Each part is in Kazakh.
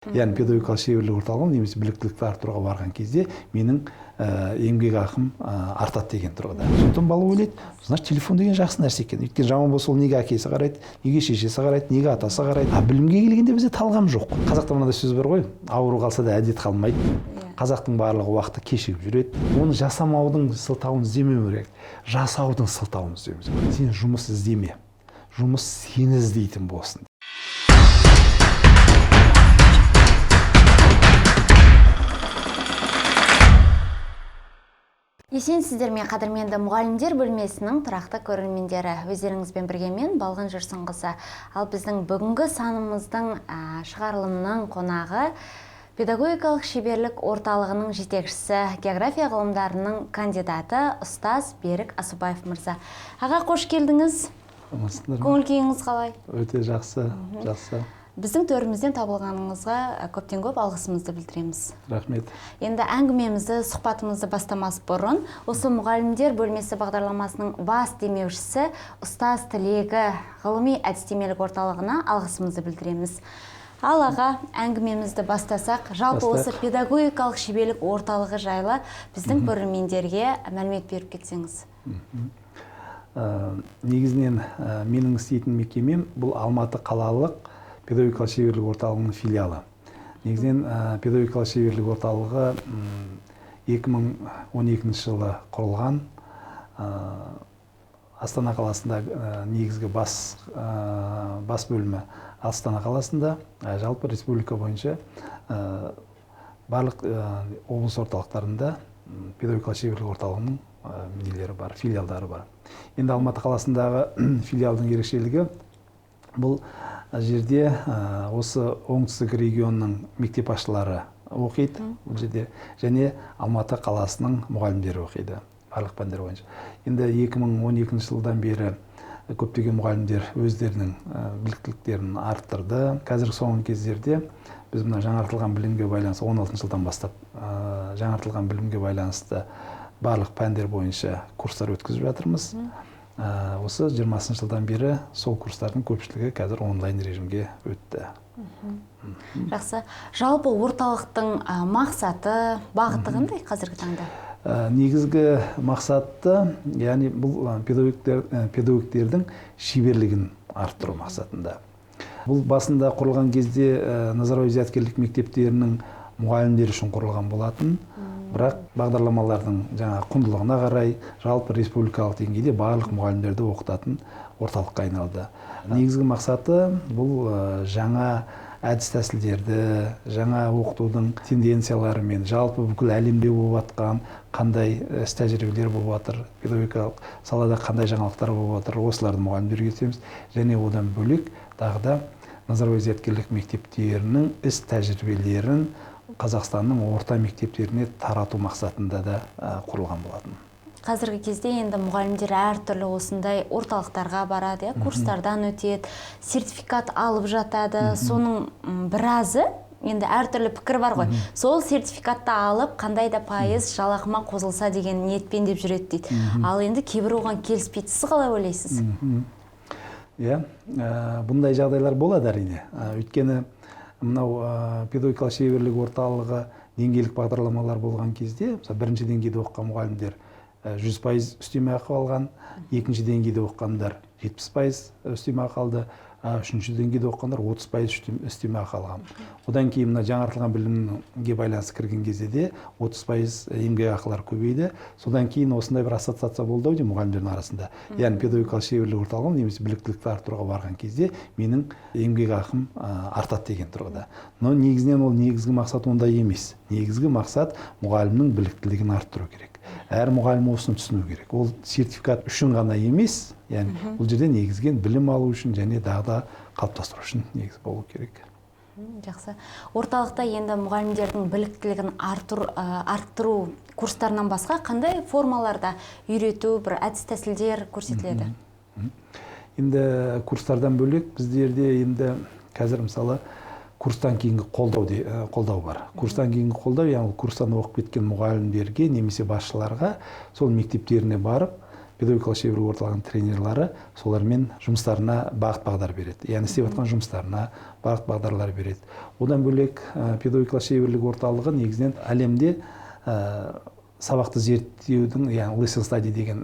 Яғни педагогикалық шеберлік орталығына немесе біліктілікті арттыруға барған кезде менің еңбек ақым артады деген тұрғыда. Сондықтан бала ойлайды, значит, телефон деген жақсы нәрсе екен. Өйткені жаман болса, ол неге әкесі қарайды, неге шешесі қарайды, неге атасы қарайды. А білімге келгенде бізде талғам жоқ. Қазақта мынандай сөз бар ғой: ауру қалса да әдет қалмайды. Қазақтың барлығы уақыты кешігіп жүреді. Оны жасамаудың сылтауын іздемеу керек, жасаудың сылтауын іздеуіміз керек. Сен жұмыс іздеме, жұмыс сені іздейтін болсын. Есенсіздер ме, қадірменді мұғалімдер бөлмесінің тұрақты көрермендері! Өздеріңізбен бірге мен, Балғын Жүрсінқызы. Ал біздің бүгінгі санымыздың, шығарылымның қонағы — педагогикалық шеберлік орталығының жетекшісі, география ғылымдарының кандидаты, ұстаз Берік Асубаев мырза. Аға, қош келдіңіз! Амансыңдар ма? Көңіл күйіңіз қалай? Өте жақсы, жақсы. Біздің төрімізден табылғаныңызға көптен көп алғысымызды білдіреміз. Рахмет. Енді әңгімемізді, сұхбатымызды бастамас бұрын осы мұғалімдер бөлмесі бағдарламасының бас демеушісі «Ұстаз тілегі» ғылыми әдістемелік орталығына алғысымызды білдіреміз. Ал, аға, әңгімемізді бастасақ, жалпы осы Бастайық. педагогикалық шеберлік орталығы жайлы біздің көрермендерге мәлімет беріп кетсеңіз. Негізінен менің істейтін мекемем — бұл Алматы қалалық педагогикалық шеберлік орталығының филиалы. Негізінен педагогикалық шеберлік орталығы 2012 жылы құрылған. Астана қаласында негізгі бас бөлімі Астана қаласында, жалпы республика бойынша барлық облыс орталықтарында педагогикалық шеберлік орталығының нелері бар, филиалдары бар. Енді Алматы қаласындағы филиалдың ерекшелігі — бұл жерде осы оңтүстік регионның мектеп басшылары оқиды бұл жерде және Алматы қаласының мұғалімдері оқиды барлық пәндер бойынша. Енді 2012 жылдан бері көптеген мұғалімдер өздерінің біліктіліктерін арттырды. Қазіргі соңғы кездерде біз мына жаңартылған білімге байланысты, 16 жылдан бастап жаңартылған білімге байланысты барлық пәндер бойынша курстар өткізіп жатырмыз. Осы 20 жылдан бері сол курстардың көпшілігі қазір онлайн режимге өтті. Жақсы. Жалпы орталықтың мақсаты, бағыты қандай қазіргі таңда? Негізгі мақсаты, яғни бұл педагогтердің шеберлігін арттыру мақсатында. Бұл басында құрылған кезде Назарбаев зияткерлік мектептерінің мұғалімдері үшін құрылған болатын. Бірақ бағдарламалардың жаңа құндылығына қарай жалпы республикалық деңгейде барлық мұғалімдерді оқытатын орталыққа айналды. Негізгі мақсаты — бұл жаңа әдіс тәсілдерді, жаңа оқытудың тенденцияларымен, жалпы бүкіл әлемде болып жатқан қандай іс тәжірибелер болып жатыр, педагогикалық салада қандай жаңалықтар болып жатыр, осыларды мұғалімдерге үйретеміз. Және одан бөлек тағы да Назарбаев зияткерлік мектептерінің іс тәжірибелерін Қазақстанның орта мектептеріне тарату мақсатында да құрылған болатын. Қазіргі кезде енді мұғалімдер әртүрлі осындай орталықтарға барады, иә, курстардан өтеді, сертификат алып жатады. Соның біразы, енді әртүрлі пікір бар ғой, сол сертификатты алып, қандай да пайыз жалақыма қосылса деген ниетпен деп жүреді дейді. Ал енді кейбір оған келіспейді. Сіз қалай ойлайсыз? Иә, бұндай жағдайлар болады, әрине. Өйткені мынау педагогикалық шеберлік орталығы деңгейлік бағдарламалар болған кезде, мысалы, бірінші деңгейде оқыған мұғалімдер 100% үстеме ақы алған, екінші деңгейде оқығандар 70% үстеме ақы алды, үшінші деңгейде оқығандар 30% үстеме ақы алған. Одан кейін мына жаңартылған білімге байланысты кірген кезде де 30% еңбек ақылар көбейді. Содан кейін осындай бір ассоциация болды ау деймін мұғалімдердің арасында. Яғни педагогикалық шеберлік орталығына немесе біліктілікті арттыруға барған кезде менің еңбек ақым артады деген тұрғыда. Но негізінен ол негізгі мақсат ондай емес. Негізгі мақсат — мұғалімнің біліктілігін арттыру керек. Әр мұғалім осыны түсіну керек. Ол сертификат үшін ғана емес, яғни бұл жерде негізген білім алу үшін және дағды қалыптастыру үшін негіз болу керек. Жақсы. Орталықта енді мұғалімдердің біліктілігін арттыру курстарынан басқа қандай формаларда үйрету, бір әдіс тәсілдер көрсетіледі? Енді курстардан бөлек біздерде енді қазір, мысалы, курстан кейінгі қолдау бар. Курстан кейінгі қолдау, яғни ол курстан оқып кеткен мұғалімдерге немесе басшыларға сол мектептеріне барып Педагогикалық шеберлік орталығының тренерлары солармен жұмыстарына бағыт бағдар береді, яғни істеп жатқан жұмыстарына бағыт бағдарлар береді. Одан бөлек, педагогикалық шеберлік орталығы негізінен әлемде сабақты зерттеудің, яғни lesson study деген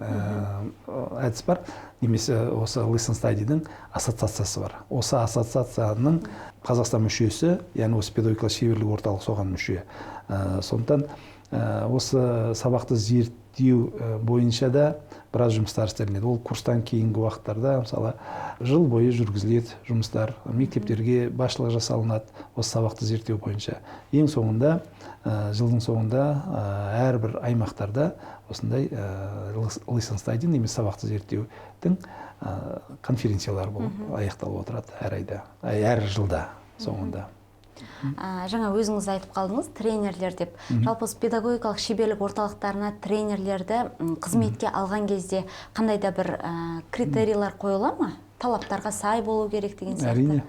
әдіс бар, немесе осы lesson study-дің ассоциациясы бар. Осы ассоциацияның Қазақстан мүшесі, яғни осы педагогикалық шеберлік орталығы соған мүше. Сондықтан осы сабақты зерттеу бойынша да біраз жұмыстар істелінеді. Ол курстан кейінгі уақыттарда, мысалы, жыл бойы жүргізіледі жұмыстар, мектептерге басшылық жасалынады осы сабақты зерттеу бойынша. Ең соңында, жылдың соңында, әрбір аймақтарда осындай lesson study немесе сабақты зерттеудің конференциялары болып аяқталып отырады әр айда, әр жылда соңында. Жаңа өзіңіз айтып қалдыңыз, тренерлер деп. Жалпы, осы педагогикалық шеберлік орталықтарына тренерлерді қызметке алған кезде қандай да бір критерийлер қойыла ма, талаптарға сай болу керек деген сияқты? Әрине.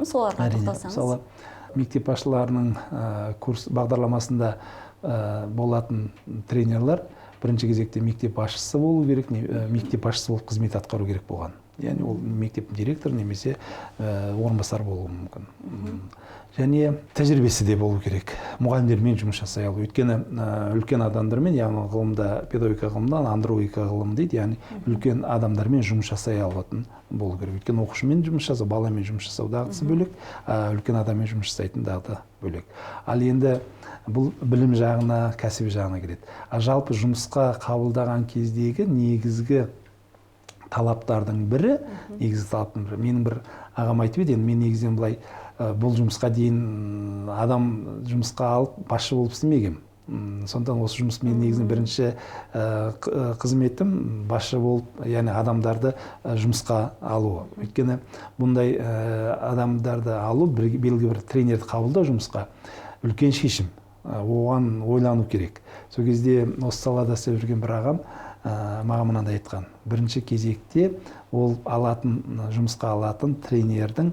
Соларға Әрине. тоқталсаңыз. Мысалы, мектеп басшыларының курс бағдарламасында болатын тренерлер бірінші кезекте мектеп басшысы болу керек, мектеп басшысы болып қызмет атқару керек болған, яғни ол мектеп директоры немесе орынбасар болуы мүмкін. Және тәжірибесі де болу керек, мұғалімдермен жұмыс жасай алу. Өйткені үлкен адамдармен, яғни ғылымда, педагогика ғылымында андрогика ғылым дейді, яғни үлкен адамдармен жұмыс жасай алатын болу керек. Өйткені оқушымен жұмыс жасау, баламен жұмыс жасау дағдысы бөлек, үлкен адаммен жұмыс жасайтын дағды бөлек. Ал енді бұл білім жағына, кәсіби жағына келеді. Ал жалпы жұмысқа қабылдаған кездегі негізгі талаптардың бірі, негізгі талаптың бірі, менің бір ағам айтып еді, енді мен негізінен былай бұл жұмысқа дейін адам жұмысқа алып, басшы болып істемегенмін. Сондықтан осы жұмыс менің негізінен бірінші қызметім басшы болып, яғни адамдарды жұмысқа алу. Өйткені бұндай адамдарды алу, белгілі бір тренерді қабылдау жұмысқа үлкен шешім. Оған ойлану керек. Сол кезде осы салада істеп жүрген бір ағам маған мынандай айтқан: бірінші кезекте ол алатын, жұмысқа алатын тренердің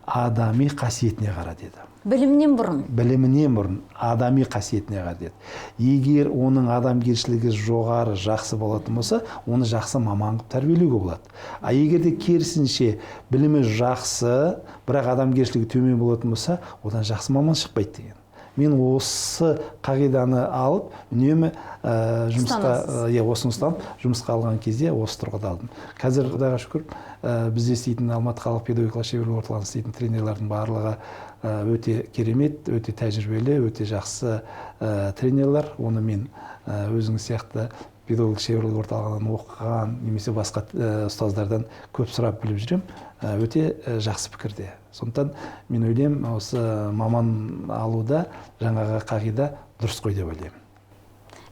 адами қасиетіне қара деді. Білімнен бұрын. Білімінен бұрын адами қасиетіне қара деді. Егер оның адамгершілігі жоғары, жақсы болатын болса, оны жақсы маман қылып тәрбиелеуге болады. А егер де керісінше, білімі жақсы, бірақ адамгершілігі төмен болатын болса, одан жақсы маман шықпайды деген. Мен осы қағиданы алып, үнемі жұмысқа, Ұстанасыз. Иә, осыны ұстанып, жұмысқа алған кезде осы тұрғыда алдым. Қазір Құдайға шүкір, бізде істейтін, Алматы қалалық педагогикалық шеберлік орталығында істейтін тренерлердің барлығы өте керемет, өте тәжірибелі, өте жақсы тренерлер. Оны мен өзіңіз сияқты педагогикалық шеберлік орталығынан оқыған немесе басқа ұстаздардан көп сұрап біліп жүремін. Өте жақсы пікірде. Сондықтан мен ойлаймын, осы маман алуда жаңағы қағида дұрыс қой деп ойлаймын.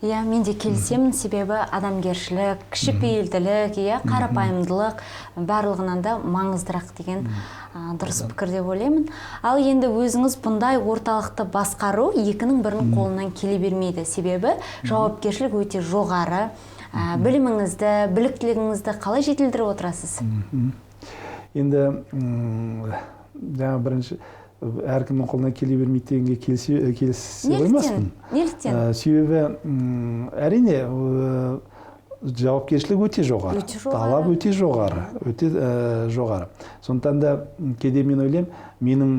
Иә, мен де келісемін, себебі адамгершілік, кішіпейілділік, иә, қарапайымдылық барлығынан да маңыздырақ деген, дұрыс пікір деп ойлаймын. Ал енді өзіңіз бұндай орталықты басқару екінің бірінің қолынан келе бермейді, себебі жауапкершілік өте жоғары. Біліміңізді, біліктілігіңізді қалай жетілдіріп отырасыз? Енді жаңа бірінші әркімнің қолынан келе бермейді дегенге келісе Неліктен? қоймаспын. Неліктен? Себебі, әрине, жауапкершілік өте жоғары. Өте жоғары. Талап өте жоғары, өте жоғары. Сондықтан да кейде мен ойлаймын, менің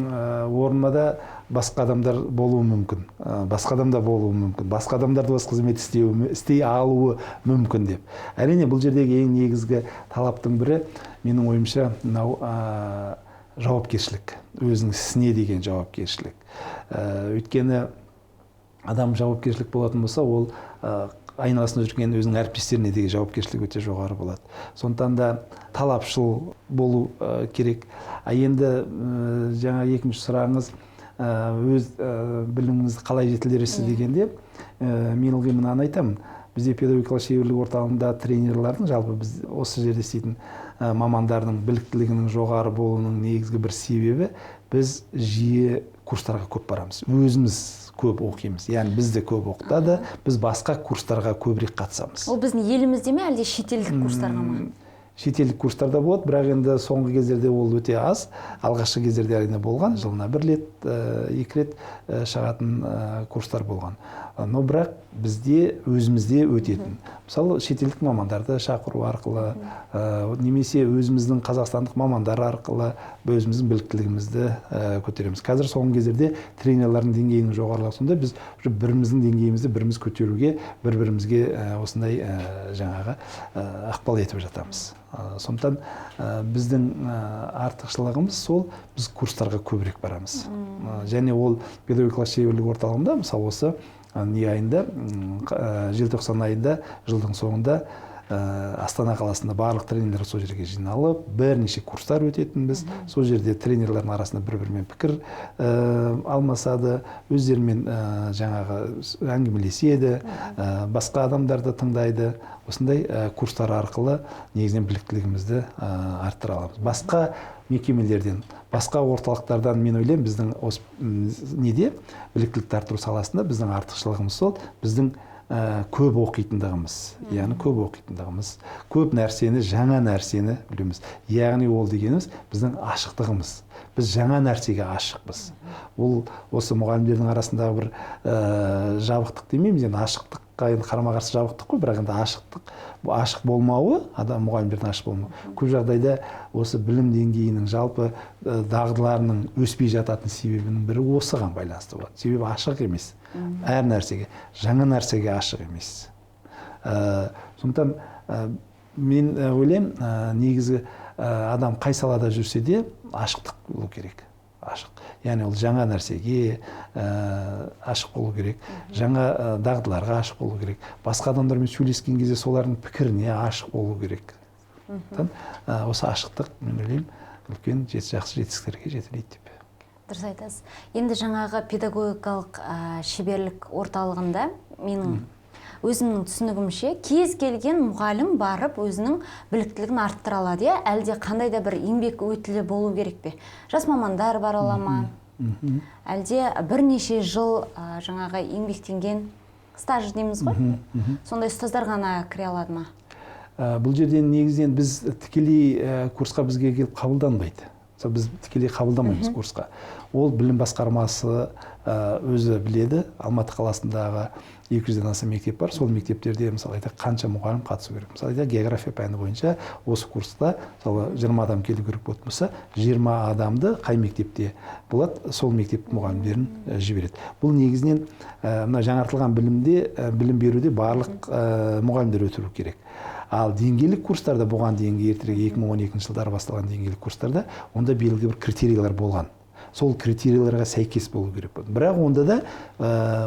орныма да басқа адамдар болуы мүмкін. Басқа адамдар болуы мүмкін. Басқа адамдар да осы қызмет істей алуы мүмкін деп. Әрине, бұл жердегі ең негізгі талаптың бірі, менің ойымша, мынау, жауапкершілік, өзінің ісіне деген жауапкершілік. Өйткені адам жауапкершілік болатын болса, ол айналасында жүрген өзінің әріптестеріне деген жауапкершілік өте жоғары болады. Сондықтан да талапшыл болу керек. А енді жаңа екінші сұрағыңыз, өз біліміңізді қалай жетілдіресіз дегенде, мен ылғи мынаны айтамын. Бізде педагогикалық шеберлік орталығында тренерлардың, жалпы біз осы жерде істейтін мамандардың біліктілігінің жоғары болуының негізгі бір себебі, біз жиі курстарға көп барамыз, өзіміз көп оқимыз, яғни бізді көп оқытады, біз басқа курстарға көбірек қатысамыз. Ол біздің елімізде ме, әлде шетелдік курстарға ма? Шетелдік курстар да болады, бірақ енді соңғы кездерде ол өте аз. Алғашқы кездерде әрине болған, жылына бір рет, екі рет шығатын курстар болған. Но бірақ бізде өзімізде өтетін. Мысалы, шетелдік мамандарды шақыру арқылы, немесе өзіміздің қазақстандық мамандар арқылы өзіміздің біліктілігімізді көтереміз. Қазір соңғы кездерде тренерлардың деңгейінің жоғарылығы сондай, біз уже біріміздің деңгейімізді біріміз көтеруге, бір-бірімізге осындай жаңағы ықпал етіп жатамыз. Сондықтан біздің артықшылығымыз сол, біз курстарға көбірек барамыз. Және ол педагогикалық шеберлік орталығында, мысалы, осы не айында, желтоқсан айында, жылдың соңында Астана қаласында барлық тренерлер сол жерге жиналып, бірнеше курстар өтетінбіз. Сол жерде тренерлердің арасында бір-бірімен пікір алмасады, өздерімен жаңағы әңгімелеседі, басқа адамдарды тыңдайды. Осындай курстар арқылы негізінен біліктілігімізді арттыра аламыз. Басқа мекемелерден, басқа орталықтардан мен ойлаймын, біздің осы неде біліктілікті арттыру саласында біздің артықшылығымыз сол, біздің көп оқитындығымыз, яғни көп оқитындығымыз, көп нәрсені, жаңа нәрсені білеміз. Яғни ол дегеніміз біздің ашықтығымыз. Біз жаңа нәрсеге ашықпыз. Ол осы мұғалімдердің арасындағы бір жабықтық демейміз, енді ашықтыққа енді қарама-қарсы жабықтық қой, бірақ енді ашықтық, ашық болмауы, адам мұғалімдердің ашық болмауы. Көп жағдайда осы білім деңгейінің жалпы дағдыларының өспей жататын себебінің бірі осыған байланысты болады. Себебі ашық емес. Әр нәрсеге, жаңа нәрсеге ашық емес. Сондықтан мен ойлаймын, негізгі адам қай салада жүрсе де ашықтық болу керек. Ашық. Яғни ол жаңа нәрсеге ашық болу керек, жаңа дағдыларға ашық болу керек. Басқа адамдармен сөйлескен кезде солардың пікіріне ашық болу керек. Сондықтан осы ашықтық, мен ойлаймын, үлкен жақсы жетістіктерге жетелейді деп. Дұрыс айтасыз. Енді жаңағы педагогикалық шеберлік орталығында менің өзімнің түсінігімше, кез келген мұғалім барып өзінің біліктілігін арттыра алады, иә? Әлде қандай да бір еңбек өтілі болу керек пе? Жас мамандар бара ала ма? Әлде бірнеше жыл жаңағы еңбектенген стаж дейміз ғой? Сондай ұстаздар ғана кіре алады ма? Бұл жерден негізінен біз тікелей курсқа бізге келіп қабылданбайды. Мысалы, біз тікелей қабылдамаймыз курсқа. Ол білім басқармасы өзі біледі. Алматы қаласындағы 200-ден аса мектеп бар. Сол мектептерде, мысалы, айтайық, қанша мұғалім қатысу керек. Мысалы, айтайық, география пәні бойынша осы курста, мысалы, 20 адам келу керек болатын болса, 20 адамды қай мектепте болады, сол мектеп мұғалімдерін жібереді. Бұл негізінен мына жаңартылған білімде, білім беруде барлық мұғалімдер өтіру керек. Ал деңгейлік курстарда, бұған дейінгі ертерек 2012 жылдары басталған деңгейлік курстарда, онда белгілі бір критерийлер болған. Сол критерийлерге сәйкес болу керек болды. Бірақ онда да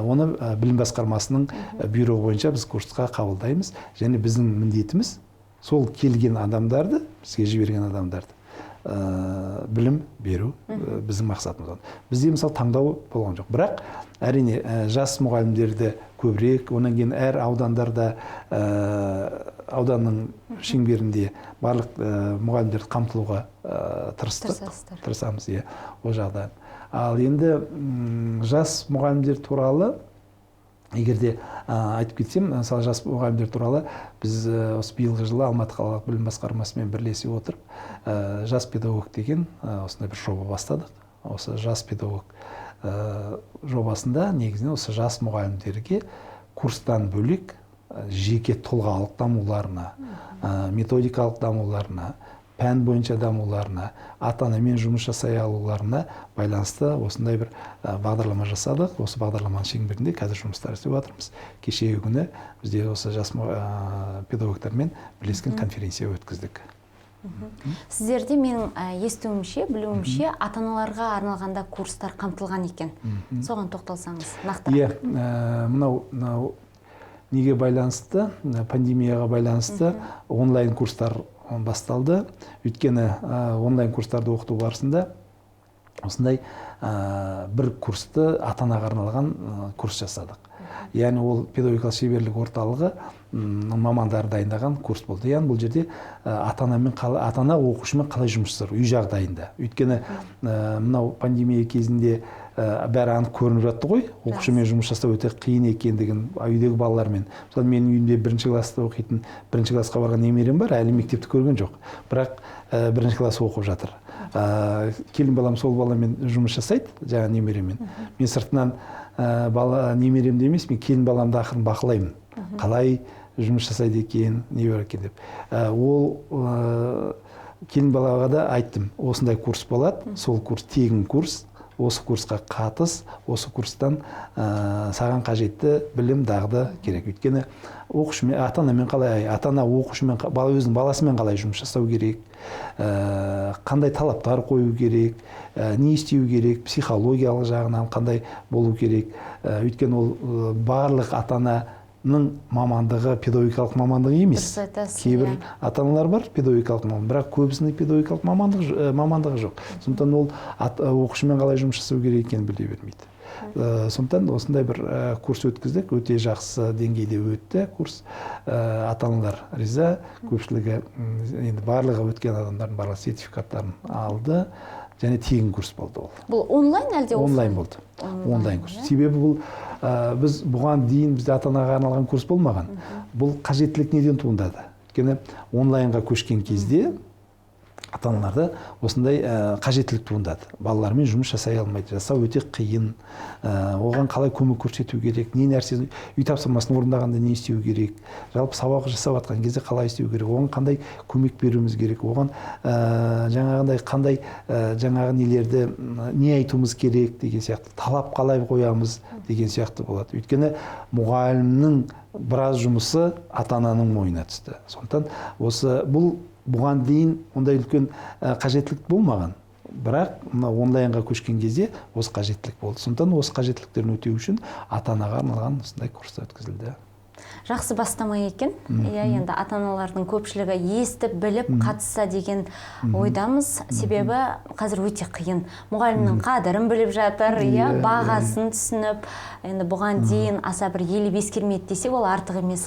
оны білім басқармасының бұйрығы бойынша біз курсқа қабылдаймыз. Және біздің міндетіміз сол келген адамдарды, бізге жіберген адамдарды білім беру, біздің мақсатымыз. Бізде, мысалы, таңдау болған жоқ. Бірақ әрине жас мұғалімдерді көбірек, одан кейін әр аудандарда, ауданның шеңберінде барлық мұғалімдерді қамтылуға тырыстық. Тырысамыз, иә, ол жағдан. Ал енді жас мұғалімдер туралы егер де айтып кетсем, мысалы, жас мұғалімдер туралы біз осы биылғы жылы Алматы қалалық білім басқармасымен бірлесе отырып, жас педагог деген осындай бір жоба бастадық. Осы жас педагог жобасында негізінен осы жас мұғалімдерге курстан бөлек жеке тұлғалық дамуларына, методикалық дамуларына, пән бойынша дамуларына, ата-анамен жұмыс жасай алуларына байланысты осындай бір бағдарлама жасадық. Осы бағдарламаның шеңберінде қазір жұмыстар істеп жатырмыз. Кешегі күні бізде осы жас педагогтармен бірлескен конференция өткіздік. Сіздерде менің естуімше, білуімше, ата-аналарға арналғанда курстар қамтылған екен. Соған тоқталсаңыз, нақтырақ. Иә, мынау неге байланысты, пандемияға байланысты онлайн курстар басталды. Өйткені онлайн курстарды оқыту барысында осындай бір курсты ата-анаға арналған курс жасадық. Яғни ол педагогикалық шеберлік орталығы мамандары дайындаған курс болды. Яғни бұл жерде ата-ана оқушымен қалай жұмыс жасар үй жағдайында. Өйткені мынау пандемия кезінде бәрі анық көрініп жатты ғой. Оқушымен жұмыс жасау өте қиын екендігін, үйдегі балалармен. Мысалы, менің үйімде бірінші класста оқитын, бірінші классқа барған немерем бар, әлі мектепті көрген жоқ. Бірақ бірінші класс оқып жатыр. Келін балам сол баламен жұмыс жасайды, жаңа немереммен. Мен сыртынан бала немеремді емес, мен келін баламды ақырын бақылаймын. Қалай жұмыс жасайды екен, не бар екен деп. Ол келін балаға да айттым, осындай курс болады, сол курс тегін курс, осы курсқа қатыс, осы курстан саған қажетті білім, дағды керек. Өйткені оқушымен, ата-анамен қалай, ата-ана оқушымен, бала өзінің баласымен қалай жұмыс жасау керек, қандай талаптар қою керек, не істеу керек, психологиялық жағынан қандай болу керек. Өйткені ол барлық ата-ананың мамандығы педагогикалық мамандығы емес. Дұрыс айтасыз, Кейбір ата-аналар бар педагогикалық маман, бірақ көбісінің педагогикалық мамандығы жоқ. Сондықтан ол оқушымен қалай жұмыс жасау керек екенін біле бермейді. Сондықтан осындай бір курс өткіздік, өте жақсы деңгейде өтті курс. Ата-аналар риза, көпшілігі, енді барлығы өткен адамдардың барлығы сертификаттарын алды, және тегін курс болды ол. Бұл онлайн әлде Онлайн офлайн? болды. Онлайн, Онлайн курс. иә? Себебі бұл біз бұған дейін бізде ата-анаға арналған курс болмаған. Бұл қажеттілік неден туындады? Өйткені онлайнға көшкен кезде ата-аналарда осындай қажеттілік туындады. Балалармен жұмыс жасай алмайды, жасау өте қиын. Оған қалай көмек көрсету керек, не нәрсе үй тапсырмасын орындағанда не істеу керек, жалпы сабақ жасап жатқан кезде қалай істеу керек, оған қандай көмек беруіміз керек, оған жаңағындай қандай жаңағы нелерді, не айтуымыз керек деген сияқты, талап қалай қоямыз деген сияқты болады. Өйткені мұғалімнің біраз жұмысы ата-ананың мойнына түсті. Сондықтан осы бұл бұған дейін ондай үлкен қажеттілік болмаған. Бірақ мына онлайнға көшкен кезде осы қажеттілік болды. Сондықтан осы қажеттіліктерін өтеу үшін ата-анаға арналған осындай курстар өткізілді. Жақсы бастама екен. Иә, енді ата-аналардың көпшілігі естіп, біліп, қатысса деген ойдамыз. Себебі қазір өте қиын. Мұғалімнің қадірін біліп жатыр, иә, бағасын түсініп, енді бұған дейін аса бір елеп ескермеді десек, ол артық емес.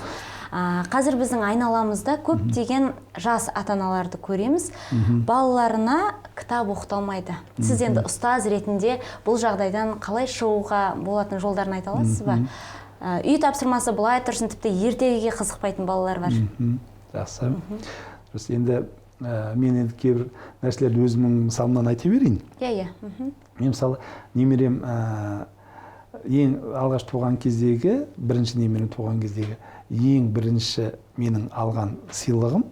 Қазір біздің айналамызда көптеген жас ата-аналарды көреміз. Балаларына кітап оқыта алмайды. Сіз енді ұстаз ретінде бұл жағдайдан қалай шығуға болатын жолдарын айта аласыз ба? Үй тапсырмасы былай тұрсын, тіпті ертегіге қызықпайтын балалар бар. Жақсы. Дұрыс, енді мен енді кейбір нәрселерді өзімнің мысалымнан айта берейін. Иә, иә. Мен мысалы немерем, ең алғаш туған кездегі, бірінші немерем туған кездегі ең бірінші менің алған сыйлығым,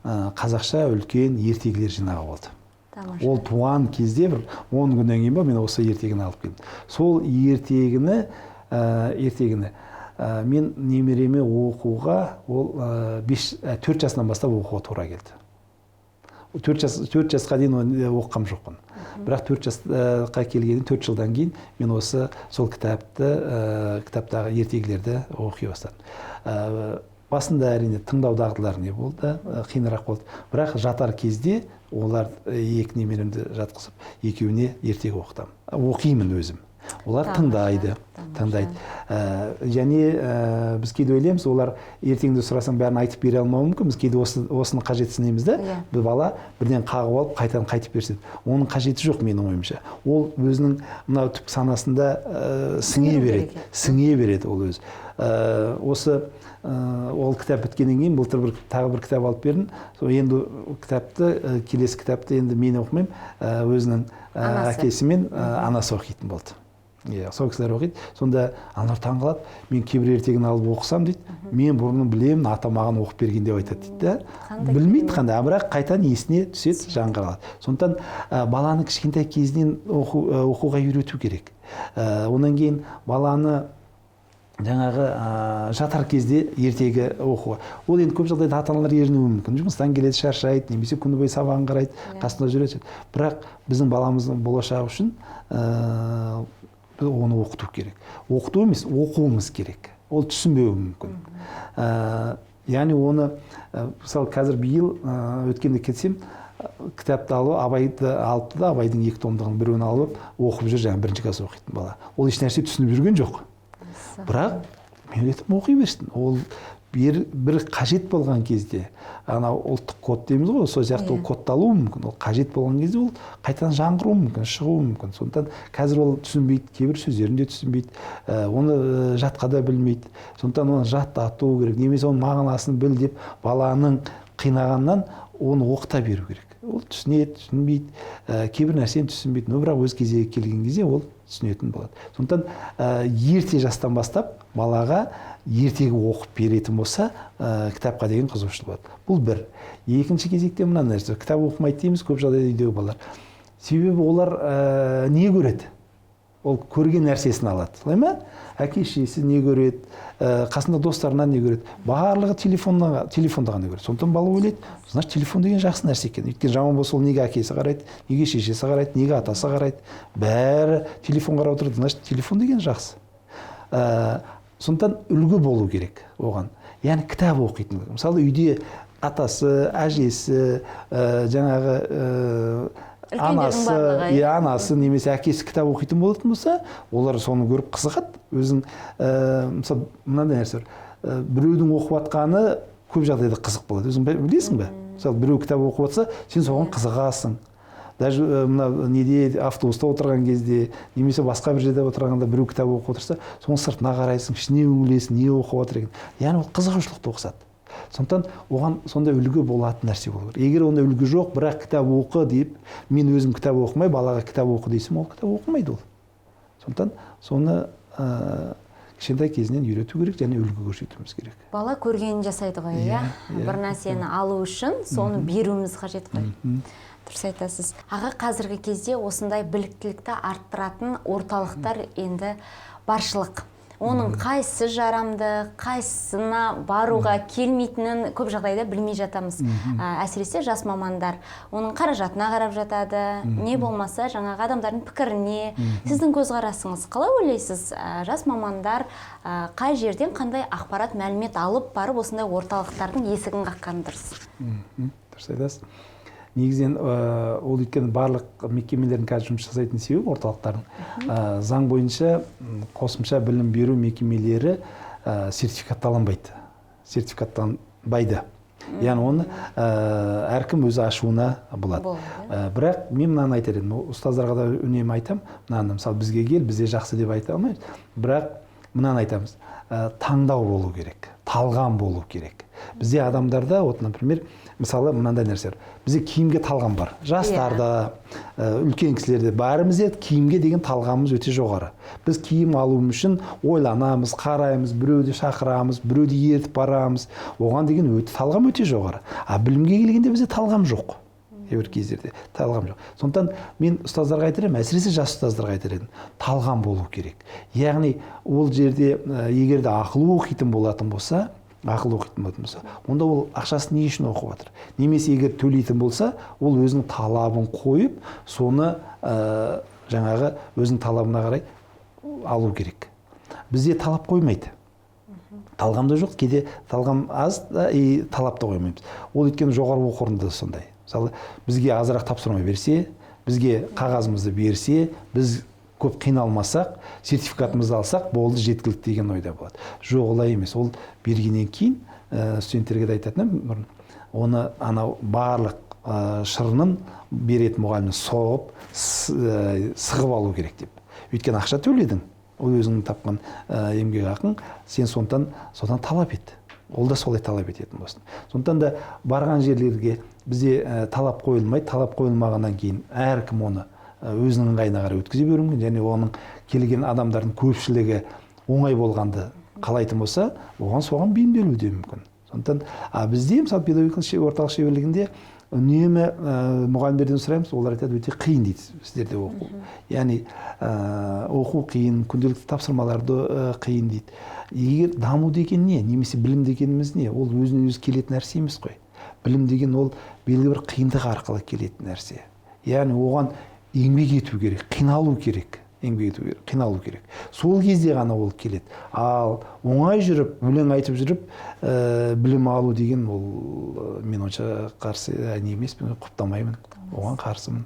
қазақша үлкен ертегілер жинағы болды. Тамаша. Ол туған кезде бір 10 күннен кейін ба мен осы ертегіні алып келдім. Сол ертегіні мен немереме оқуға ол, 4 жасынан бастап оқуға тура келді. 4 жасқа дейін оны оқыған жоқпын. Бірақ 4 жасқа келгеннен 4 жылдан кейін мен осы сол кітаптағы ертегілерді оқи бастадым. Басында әрине тыңдау дағдылары не болды, қиынырақ болды. Бірақ жатар кезде олар екі немеремді жатқызып, екеуіне ертегі оқытамын. Оқимын өзім. Олар тыңдайды, тыңдайды. Және біз кейде ойлаймыз, олар ертеңді сұрасаң бәрін айтып бере алмауы мүмкін. Біз кейде осыны қажетсінеміз да, бір бала бірден қағып алып қайтадан қайтып берсе. Оның қажеті жоқ менің ойымша. Ол өзінің мынау түп санасында сіңе Сіңіру береді. керек. Сіңе береді ол өзі. Осы ол кітап біткеннен кейін былтыр тағы бір кітап алып бердім. Сол енді келесі кітапты енді мен оқымаймын, өзінің Анасы. әкесі мен анасы оқитын болды. Иә, сол кісілер оқиды. Сонда аналар таңғалады. Мен кейбір ертегіні алып оқысам дейді, мен бұрын білемін, ата маған оқып берген деп айтады дейді да. Қандай Білмейді керемет. қандай, бірақ қайтадан есіне түседі, жаңғырады. Сондықтан баланы кішкентай кезінен оқуға үйрету керек. Онан кейін баланы жаңағы жатар кезде ертегі оқуға. Ол енді көп жағдайда ата-аналар ерінуі мүмкін. Жұмыстан келеді, шаршайды, немесе күні бойы сабағын қарайды, қасында жүреді. Бірақ біздің баламыздың болашағы үшін оны оқыту керек. Оқыту емес, оқуымыз керек. Ол түсінбеуі мүмкін. Яғни оны, мысалы, қазір биыл, өткенде кетсем, кітапты алып, Абайды алыпты да, Абайдың екі томдығын біреуін алып, оқып жүр, жаңағы бірінші класс оқитын бала. Ол еш нәрсе түсініп жүрген жоқ. Бірақ мен айтамын, оқи берсін. Ол Бір қажет болған кезде, анау ұлттық код дейміз ғой, сол сияқты ол кодталуы мүмкін. Ол қажет болған кезде ол қайтадан жаңғыруы мүмкін, шығуы мүмкін. Сондықтан қазір ол түсінбейді, кейбір сөздерін де түсінбейді, оны жатқа да білмейді. Сондықтан оны жаттату керек, немесе оның мағынасын біл деп баланың қинағаннан оны оқыта беру керек. Ол түсінеді, түсінбейді, кейбір нәрсені түсінбейді, но бірақ өз кезегі келген кезде ол түсінетін болады. Сондықтан ерте жастан бастап балаға ертегі оқып беретін болса, кітапқа деген қызығушылық болады. Бұл бір. Екінші кезекте мына нәрсе, кітап оқымайды дейміз көп жағдайда үйдегі балалар. Себебі олар не көреді? Ол көрген нәрсесін алады. Солай ма? Әке шешесі не көреді, қасында достарынан не көреді? Барлығы телефонда ғана көреді. Сондықтан бала ойлайды, значит, телефон деген жақсы нәрсе екен. Өйткені жаман болса, ол неге әкесі қарайды, неге шешесі қарайды, неге атасы қарайды? Бәрі телефон қарап отырады, значит, телефон деген жақсы. Сондықтан үлгі болу керек оған. Яғни кітап оқитын. Мысалы, үйде атасы, әжесі, жаңағы анасы, анасы немесе әкесі кітап оқитын болатын болса, олар соны көріп қызығады. Өзің, мысалы, мынандай нәрсе бар. Біреудің оқып жатқаны көп жағдайда қызық болады. Өзің білесің бе? Мысалы, біреу кітап оқып жатса, сен соған қызығасың. Даже мына неде, автобуста отырған кезде, немесе басқа бір жерде отырғанда біреу кітап оқып отырса, соның сыртына қарайсың, ішіне үңілесің, не оқып жатыр екен. Яғни ол қызығушылық туғызады. Сондықтан оған сондай үлгі болатын нәрсе болу керек. Егер ондай үлгі жоқ, бірақ кітап оқы деп, мен өзім кітап оқымай, балаға кітап оқы десем, ол кітап оқымайды ол. Сондықтан соны кішкентай кезінен үйрету керек және үлгі көрсетуіміз керек. Бала көргенін жасайды ғой, иә? Бір нәрсені алу үшін соны беруіміз қажет қой. Дұрыс айтасыз. Аға, қазіргі кезде осындай біліктілікті арттыратын орталықтар енді баршылық. Оның қайсысы жарамды, қайсысына баруға келмейтінін көп жағдайда білмей жатамыз. Әсіресе жас мамандар оның қаражатына қарап жатады, не болмаса жаңағы адамдардың пікіріне. Сіздің көзқарасыңыз қалай ойлайсыз? Жас мамандар қай жерден қандай ақпарат, мәлімет алып барып осындай орталықтардың есігін қаққан дұрыс? Дұрыс айтасыз. Негізінен ол өйткені барлық мекемелердің қазір жұмыс жасайтын себебі орталықтардың заң бойынша қосымша білім беру мекемелері сертификатталанбайды. Сертификаттанбайды. Яғни оны әркім өзі ашуына болады. Бірақ мен мынаны айтар едім, ұстаздарға да үнемі айтам, мынаны, мысалы, бізге кел, бізде жақсы деп айта алмаймыз. Бірақ мынаны айтамыз, таңдау болу керек, талғам болу керек. Бізде адамдарда, вот, например, мысалы, мынандай нәрсе бар. Бізде киімге талғам бар. Жастарда, үлкен кісілерде, бәрімізде киімге деген талғамымыз өте жоғары. Біз киім алу үшін ойланамыз, қараймыз, біреуді шақырамыз, біреуді ертіп барамыз. Оған деген өте талғам өте жоғары. А білімге келгенде бізде талғам жоқ. Кейбір кездерде талғам жоқ. Сондықтан мен ұстаздарға айтар едім, әсіресе жас ұстаздарға айтар едім, талғам болу керек. Яғни ол жерде егер де ақылы оқитын болатын болса, ақылы оқитын болатын болса, онда ол ақшасын не үшін оқып жатыр? Немесе егер төлейтін болса, ол өзінің талабын қойып, соны жаңағы өзінің талабына қарай алу керек. Бізде талап қоймайды. Талғам да жоқ, кейде талғам аз да, и талап та қоймаймыз. Ол өйткені жоғары оқу орнында да сондай. Мысалы, бізге азырақ тапсырма берсе, бізге қағазымызды берсе, біз көп қиналмасақ, сертификатымызды алсақ, болды, жеткілікті деген ойда болады. Жоқ, олай емес. Ол бергеннен кейін, студенттерге де айтатын едім бұрын, оны анау барлық шырынын беретін мұғалімнен соғып, сығып алу керек деп. Өйткені ақша төледің, ол өзіңнің тапқан еңбек ақың, сен сондықтан содан талап ет. Ол да солай талап ететін болсын. Сондықтан да барған жерлерге бізде талап қойылмайды, талап қойылмағаннан кейін әркім оны өзінің ыңғайына қарай өткізе беруі мүмкін, және оның келген адамдардың көпшілігі оңай болғанды қалайтын болса, оған соған бейімделуі де мүмкін. Сондықтан бізде, мысалы, педагогикалық орталық шеберлігінде үнемі мұғалімдерден сұраймыз, олар айтады, өте қиын дейді сіздерде оқу. Яғни оқу қиын, күнделікті тапсырмаларды қиын дейді. Егер даму деген не, немесе білім дегеніміз не, ол өзінен өзі келетін нәрсе емес қой. Білім деген ол белгілі бір қиындық арқылы келетін нәрсе. Яғни оған еңбек ету керек, қиналу керек, еңбек ету керек, қиналу керек. Сол кезде ғана ол келеді. Ал оңай жүріп, өлең айтып жүріп, білім алу деген ол мен онша қарсы не емеспін, құптамаймын, оған қарсымын.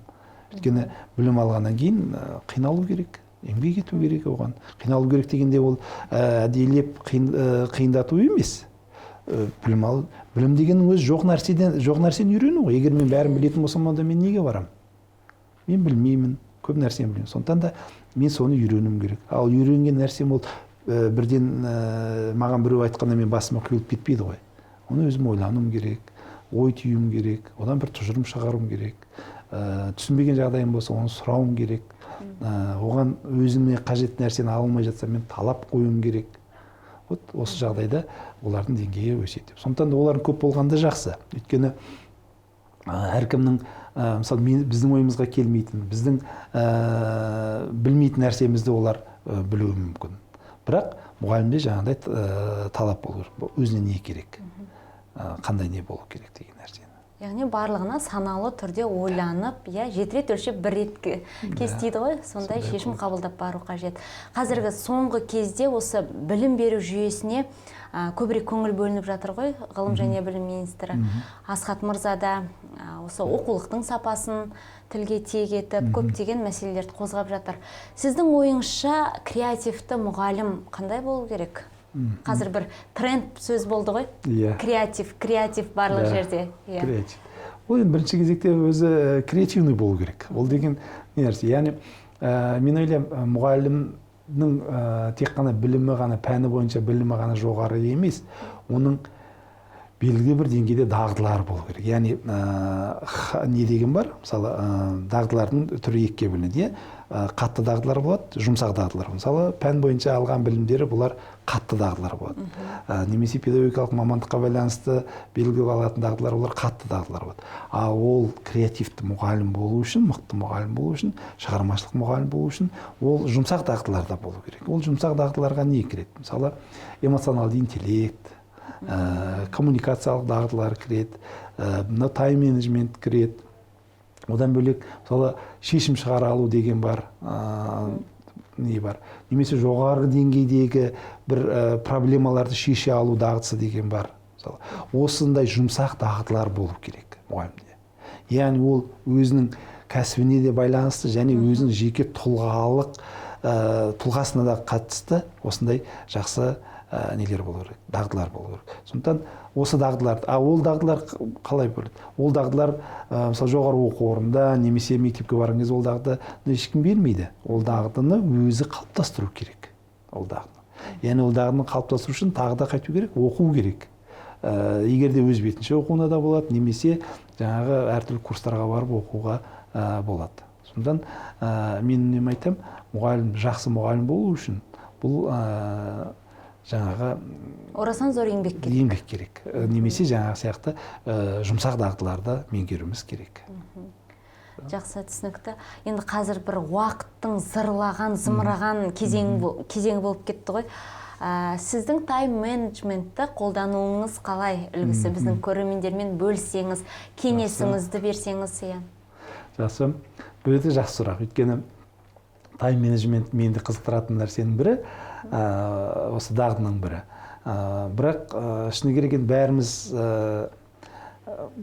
Өйткені білім алғаннан кейін қиналу керек, еңбек ету керек оған. Қиналу керек дегенде ол әдейілеп қиындату емес. Білім алу, білім дегеннің өзі жоқ нәрседен, жоқ нәрсені үйрену ғой. Егер мен бәрін білетін болсам, онда мен неге барамын? Мен білмеймін, көп нәрсені білмеймін. Сондықтан да мен соны үйренуім керек. Ал үйренген нәрсем ол бірден маған біреу айтқанда мен басыма құйылып кетпейді ғой. Оны өзім ойлануым керек, ой түюім керек, одан бір тұжырым шығаруым керек. Түсінбеген жағдайым болса, оны сұрауым керек. Оған өзіме қажетті нәрсені ала алмай жатсам, мен талап қоюым керек. Вот осы жағдайда олардың деңгейі өседі. Сондықтан да олардың көп болғаны да жақсы. Өйткені әркімнің, мысалы, біздің ойымызға келмейтін, біздің білмейтін нәрсемізді олар білуі мүмкін. Бірақ мұғалімде жаңағыдай талап болу керек. Өзіне не керек, қандай не болу керек деген нәрсені. Яғни барлығына саналы түрде ойланып, иә, жеті рет өлшеп бір рет кес дейді ғой, сондай шешім қабылдап бару қажет. Қазіргі соңғы кезде осы білім беру жүйесіне көбірек көңіл бөлініп жатыр ғой. Ғылым және білім министрі Асхат мырза да осы оқулықтың сапасын тілге тиек етіп, көптеген мәселелерді қозғап жатыр. Сіздің ойыңызша, креативті мұғалім қандай болу керек? Қазір бір тренд сөз болды ғой. Иә. Креатив, креатив барлық жерде. Иә. Креатив. Ол енді бірінші кезекте өзі креативный болу керек. Ол деген не нәрсе? Яғни мен ойлаймын, мұғалімнің тек қана білімі ғана, пәні бойынша білімі ғана жоғары емес, оның белгілі бір деңгейде дағдылары болу керек. Яғни не деген бар? Мысалы, дағдылардың түрі екіге бөлінеді, иә? Қатты дағдылар болады, жұмсақ дағдылар. Мысалы, пән бойынша алған білімдері, бұлар қатты дағдылар болады. Немесе педагогикалық мамандыққа байланысты белгілі алатын дағдылар, олар қатты дағдылар болады. Ал ол креативті мұғалім болу үшін, мықты мұғалім болу үшін, шығармашылық мұғалім болу үшін ол жұмсақ дағдылар да болу керек. Ол жұмсақ дағдыларға не кіреді? Мысалы, эмоционалды интеллект, коммуникациялық дағдылар кіреді, мына тайм-менеджмент кіреді. Одан бөлек, мысалы, шешім шығара алу деген бар, не бар, немесе жоғарғы деңгейдегі бір проблемаларды шеше алу дағдысы деген бар. Мысалы, осындай жұмсақ дағдылар болу керек мұғалімде. Яғни ол өзінің кәсібіне де байланысты және өзінің жеке тұлғалық тұлғасына да қатысты осындай жақсы нелер болу керек, дағдылар болу керек. Сондықтан осы дағдылар, а ол дағдылар қалай болады? Ол дағдылар, мысалы, жоғары оқу орнында немесе мектепке барған кезде ол дағдыны ешкім бермейді. Ол дағдыны өзі қалыптастыру керек. Ол дағдыны. Яғни ол дағдыны қалыптастыру үшін тағы да қайту керек, оқу керек. Егер де өз бетінше оқуына да болады, немесе жаңағы әртүрлі курстарға барып оқуға болады. Сондықтан мен үнемі айтамын, мұғалім, жақсы мұғалім болу үшін бұл жаңағы орасан зор еңбек керек. Еңбек керек. Немесе жаңағы сияқты жұмсақ дағдыларды меңгеруіміз керек. Жақсы, түсінікті. Енді қазір бір уақыттың зырлаған, зымыраған кезеңі болып кетті ғой. Сіздің тайм-менеджментті қолдануыңыз қалай, үлгісі? Біздің көрермендермен бөліссеңіз, кеңесіңізді берсеңіз, иә. Жақсы. Бұл өте жақсы сұрақ. Өйткені тайм-менеджмент мені қызықтыратын нәрсенің бірі, осы дағдының бірі. Бірақ шыны керек, енді бәріміз,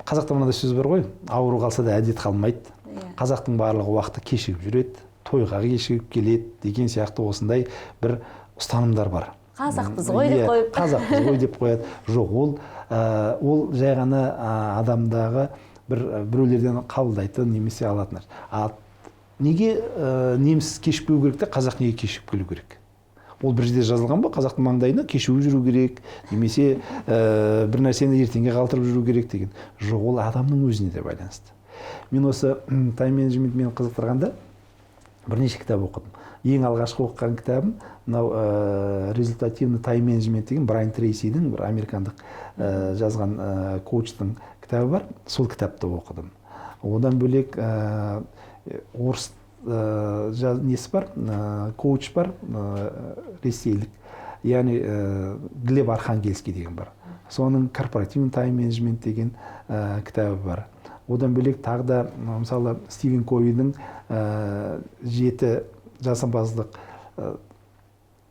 қазақта мынандай сөз бар ғой, ауру қалса да әдет қалмайды. Қазақтың барлығы уақыты кешігіп жүреді, тойға кешігіп келеді деген сияқты осындай бір ұстанымдар бар. Қазақпыз ғой деп қойып. Қазақпыз ғой деп қояды. Жоқ, ол жай ғана адамдағы бір біреулерден қабылдайтын немесе алатын нәрсе. Ал неге неміс кешікпеу керек те, қазақ неге кешігіп келу керек? Ол бір жерде жазылған ба, қазақтың маңдайына кешігіп жүру керек, немесе бір нәрсені ертеңге қалдырып жүру керек деген. Жоқ, ол адамның өзіне де байланысты. Мен осы тайм-менеджмент мені қызықтырғанда бірнеше кітап оқыдым. Ең алғашқы оқыған кітабым мынау результативный тайм-менеджмент деген Брайан Трейсидің, бір американдық жазған коучтың кітабы бар. Сол кітапты оқыдым. Одан бөлек орыс несі бар, коуч бар, ресейлік, яғни Глеб Архангельский деген бар. Соның корпоративный тайм-менеджмент деген кітабы бар. Одан бөлек тағы да, мысалы, Стивен Ковидің 7 жасампаздық,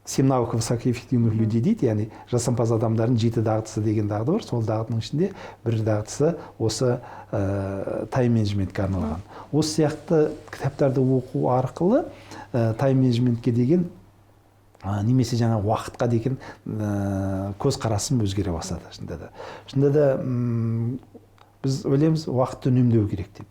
7 навыков высокоэффективных людей дейді, яғни жасампаз адамдардың 7 дағдысы деген дағды бар. Сол дағдының ішінде бір дағдысы осы тайм-менеджментке арналған. Осы сияқты кітаптарды оқу арқылы тайм-менеджментке деген Немесе жаңа уақытқа деген көзқарасым өзгере бастады. Шынында да біз ойлаймыз, уақытты үнемдеу керек деп.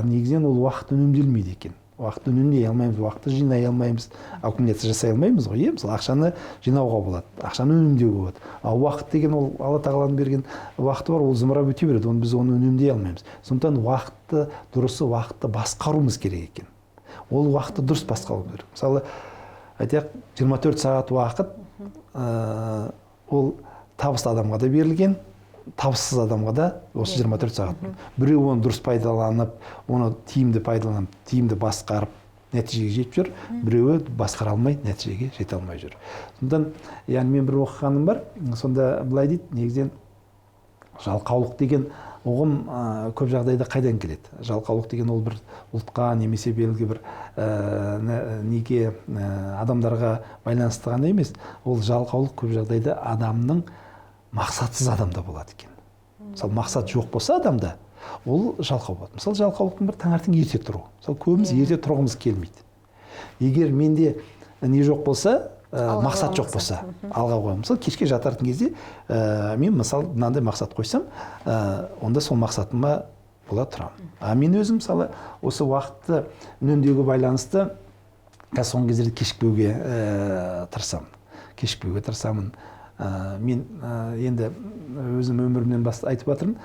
Негізінен ол уақыт үнемделмейді екен. Уақытты үнемдей алмаймыз, уақытты жинай алмаймыз, аккумуляция жасай алмаймыз ғой. Мысалы, ақшаны жинауға болады, ақшаны үнемдеуге болады. Ал уақыт деген ол Алла тағаланың берген уақыты бар, ол зымырап өте береді, оны біз оны үнемдей алмаймыз. Сондықтан уақытты дұрысы уақытты басқаруымыз керек екен. Ол уақытты дұрыс басқару керек. Мысалы, айтайық, 24 сағат уақыт, ол табысты адамға да берілген, табыссыз адамға да осы 24 сағат. Біреу оны дұрыс пайдаланып, оны тиімді пайдаланып, тиімді басқарып нәтижеге жетіп жүр, біреуі басқара алмай нәтижеге жете алмай жүр. Сондықтан, яғни мен бір оқығаным бар, сонда былай дейді, негізінен жалқаулық деген ұғым көп жағдайда қайдан келеді? Жалқаулық деген ол бір ұлтқа немесе белгілі бір неге адамдарға байланысты ғана емес, ол жалқаулық көп жағдайда адамның мақсатсыз адамда болады екен. Мысалы, мақсат жоқ болса адамда, ол жалқау болады. Мысалы, жалқаулықтың бір таңертең ерте тұру. Мысалы, көбіміз ерте тұрғымыз келмейді. Егер менде не жоқ болса, мақсат жоқ болса, алға қоямын. Мысалы, кешке жататын кезде мен мысалы мынандай мақсат қойсам, онда сол мақсатыма бола тұрамын. А мен өзім мысалы осы уақытты үнемдеуге байланысты қазір соңғы кездерде кешікпеуге тырысамын. Кешікпеуге тырысамын. Мен енді өзім өмірімнен баста айтып жатырмын.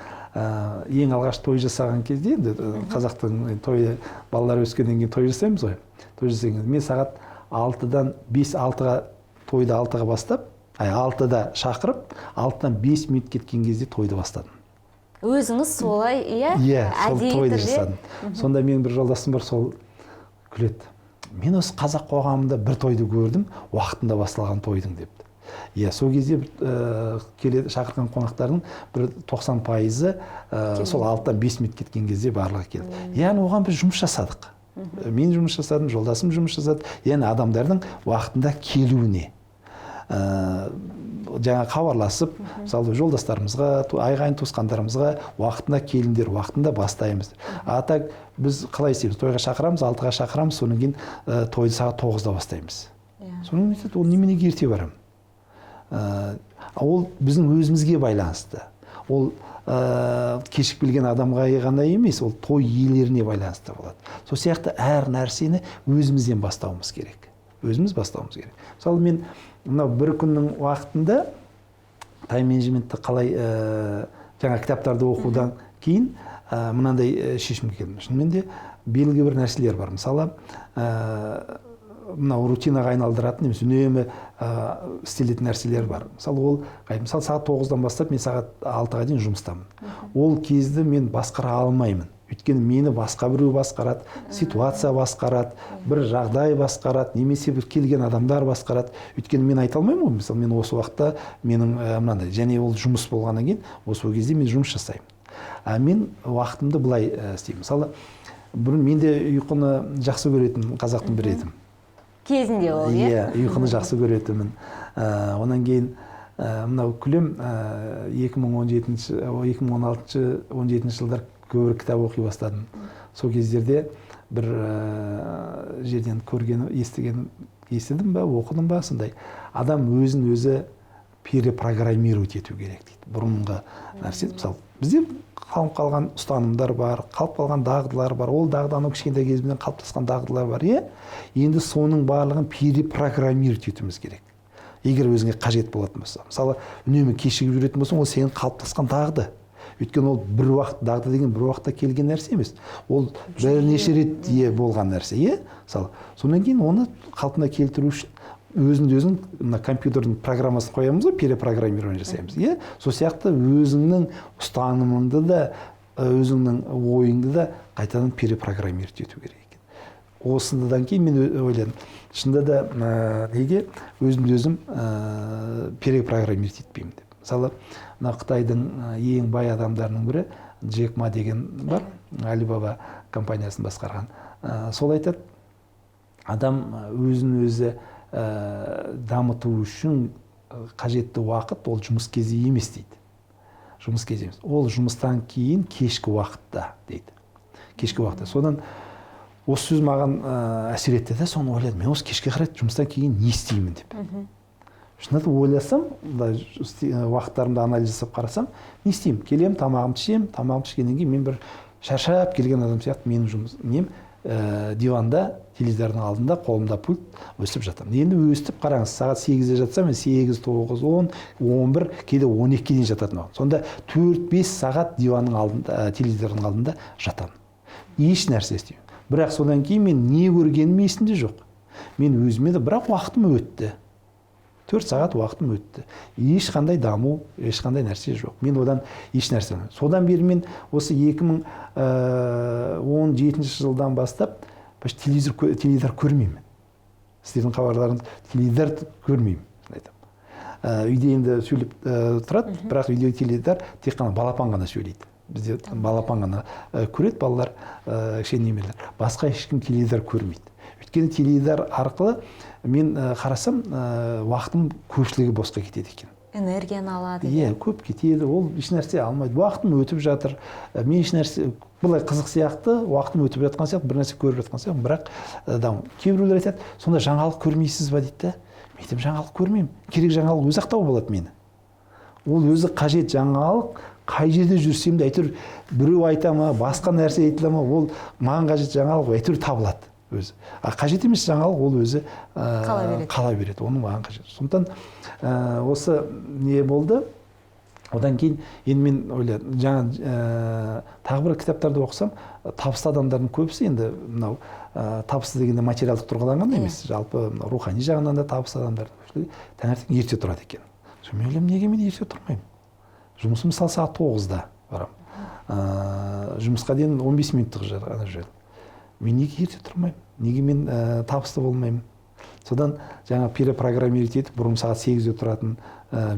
Ең алғаш той жасаған кезде, енді қазақтың тойы, балалар өскеннен кейін той жасаймыз ғой. Той жасаған кезде мен сағат алтыдан бес алтыға тойды алтыға бастап, ай, алтыда шақырып, алтыдан 5 минут кеткен кезде тойды бастадым. Өзіңіз солай, иә? Иә, сол әдейі тойды түрде? жасадым. Сонда менің бір жолдасым бар, сол күледі. Мен осы қазақ қоғамында бір тойды көрдім, уақытында басталған тойдың деп. Иә, сол кезде бір, келе шақырған қонақтардың бір 90%-ы сол алтыдан 5 минут кеткен кезде барлығы келді. Яғни оған біз жұмыс жасадық. Мен жұмыс жасадым, жолдасым жұмыс жасады. Яғни адамдардың уақытында келуіне. Жаңа хабарласып, мысалы, жолдастарымызға, ағайын туысқандарымызға уақытында келіңдер, уақытында бастаймыз. А так біз қалай істейміз? Тойға шақырамыз, алтыға шақырамыз, содан кейін тойды сағат тоғызда бастаймыз. Содан кейін айтады, ол неменеге ерте барамын? Ол біздің өзімізге байланысты. Ол кешігіп келген адамға ғана емес, ол той иелеріне байланысты болады. Сол сияқты әр нәрсені өзімізден бастауымыз керек. Өзіміз бастауымыз керек. Мысалы, мен мынау бір күннің уақытында тайм-менеджментті қалай, жаңа кітаптарды оқудан кейін, мынандай шешімге келдім. Шынымен де белгілі бір нәрселер бар. Мысалы, мынау рутинаға айналдыратын немесе үнемі істелетін нәрселер бар. Мысалы, ол, мысалы, сағат тоғыздан бастап мен сағат алтыға дейін жұмыстамын. Ол кезді мен басқара алмаймын. Өйткені мені басқа біреу басқарады, ситуация басқарады, бір жағдай басқарады, немесе бір келген адамдар басқарады. Өйткені мен айта алмаймын ғой, мысалы, мен осы уақытта менің мынандай, және ол жұмыс болғаннан кейін осы кезде мен жұмыс жасаймын. А мен уақытымды былай істеймін. Мысалы, бұрын мен де ұйқыны жақсы көретін қазақтың бірі едім. Кезінде ол, иә? Иә, ұйқыны жақсы көретінмін. Онан кейін мынау күлем, екі мың он жетінші, о, екі мың он алтыншы, он жетінші жылдар көбірек кітап оқи бастадым. Сол кездерде бір жерден көрген, естіген, естідім ба, оқыдым ба, сондай. Адам өзін өзі перепрограммировать ету керек дейді. Бұрынғы нәрсе, мысалы, бізде қалып қалған ұстанымдар бар, қалып қалған дағдылар бар. Ол дағды анау кішкентай кезімізден қалыптасқан дағдылар бар, иә? Енді соның барлығын перепрограммировать етуіміз керек. Егер өзіңе қажет болатын болса. Мысалы, үнемі кешігіп жүретін болсаң, ол сенің қалыптасқан дағды. Өйткені ол бір уақыт, дағды деген бір уақытта келген нәрсе емес. Ол бірнеше рет ие болған нәрсе, иә? Мысалы, содан кейін оны қалпына келтіру үшін өзіңді өзің мына компьютердің программасын қоямыз ғой, перепрограммирование жасаймыз, иә? Сол сияқты өзіңнің ұстанымыңды да, өзіңнің ойыңды да қайтадан перепрограммировать ету керек екен. Осыдан кейін мен ойладым, шынында да, неге өзімді өзім перепрограммировать етпеймін деп. Мысалы, мына Қытайдың ең бай адамдарының бірі Джек Ма деген бар, Алибаба компаниясын басқарған. Сол айтады, адам өзін өзі дамыту үшін қажетті уақыт ол жұмыс кезі емес дейді. Жұмыс кезі емес. Ол жұмыстан кейін кешкі уақытта дейді. Кешкі уақытта. Содан Осы сөз маған әсер етті де, соны ойладым. Мен осы кешке қарай жұмыстан кейін не істеймін деп. Шынында да ойласам, былай уақыттарымды анализ жасап қарасам, не істеймін? Келемін, тамағымды ішемін, тамағымды ішкеннен кейін мен бір шаршап келген адам сияқты менің жұмыс нем диванда, теледидардың алдында, қолымда пульт, өстіп жатамын. Енді өстіп қараңыз, сағат 8-де жатсам, мен 8, 9, 10, 11, кейде 12-ге дейін жататын уақыт. Сонда 4-5 сағат диванның алдында, теледидардың алдында жатамын. Еш нәрсе істемеймін. Бірақ содан кейін мен не көргенім есімде жоқ. Мен өзіме де, бірақ уақытым өтті. 4 сағат уақытым өтті. Ешқандай даму, ешқандай нәрсе жоқ. Мен одан еш нәрсе алмаймын. Содан бері мен осы 2017 жылдан бастап почти теледидар көрмеймін. Сіздердің хабарларыңыз, теледидар көрмеймін, айтамын. Үйде енді сөйлеп тұрады, бірақ үйдегі теледидар тек қана балапан ғана сөйлейді. Бізде балапан ғана көреді балалар, кішкене немерелер. Басқа ешкім теледидар көрмейді. Өйткені теледидар арқылы мен қарасам, уақытым көпшілігі босқа кетеді екен. Энергияны алады. Иә, көп кетеді, ол еш нәрсе алмайды. Уақытым өтіп жатыр. Мен еш нәрсе, былай қызық сияқты, уақытым өтіп жатқан сияқты, бір нәрсе көріп жатқан сияқты, бірақ даму. Кейбіреулер айтады, сонда жаңалық көрмейсіз ба дейді да. Мен айтамын, жаңалық көрмеймін. Керек жаңалық өзі ақ тауып алады мені. Ол өзі қажет жаңалық, қай жерде жүрсем де әйтеуір біреу айта ма, басқа нәрсе айтыла ма, ол маған қажет жаңалық әйтеуір табылады өзі. А қажет емес жаңалық ол өзі қала береді. Қала береді. Оның маған қажет. Сондықтан осы не болды? Одан кейін енді мен ойладым, жаңа тағы бір кітаптарды оқысам, табысты адамдардың көбісі енді мынау, табысты дегенде материалдық тұрғыдан ғана емес, жалпы мынау рухани жағынан да табысты адамдардың көпшілігі таңертең ерте тұрады екен. Сонымен мен ойлаймын, неге мен ерте тұрмаймын? Жұмысым мысалы сағат 9-да барамын. Жұмысқа дейін 15 минуттық жер ғана жол. Мен неге ерте тұрмаймын? Неге мен табысты болмаймын? Содан жаңа перепрограммировать етіп, бұрын сағат 8-де тұратын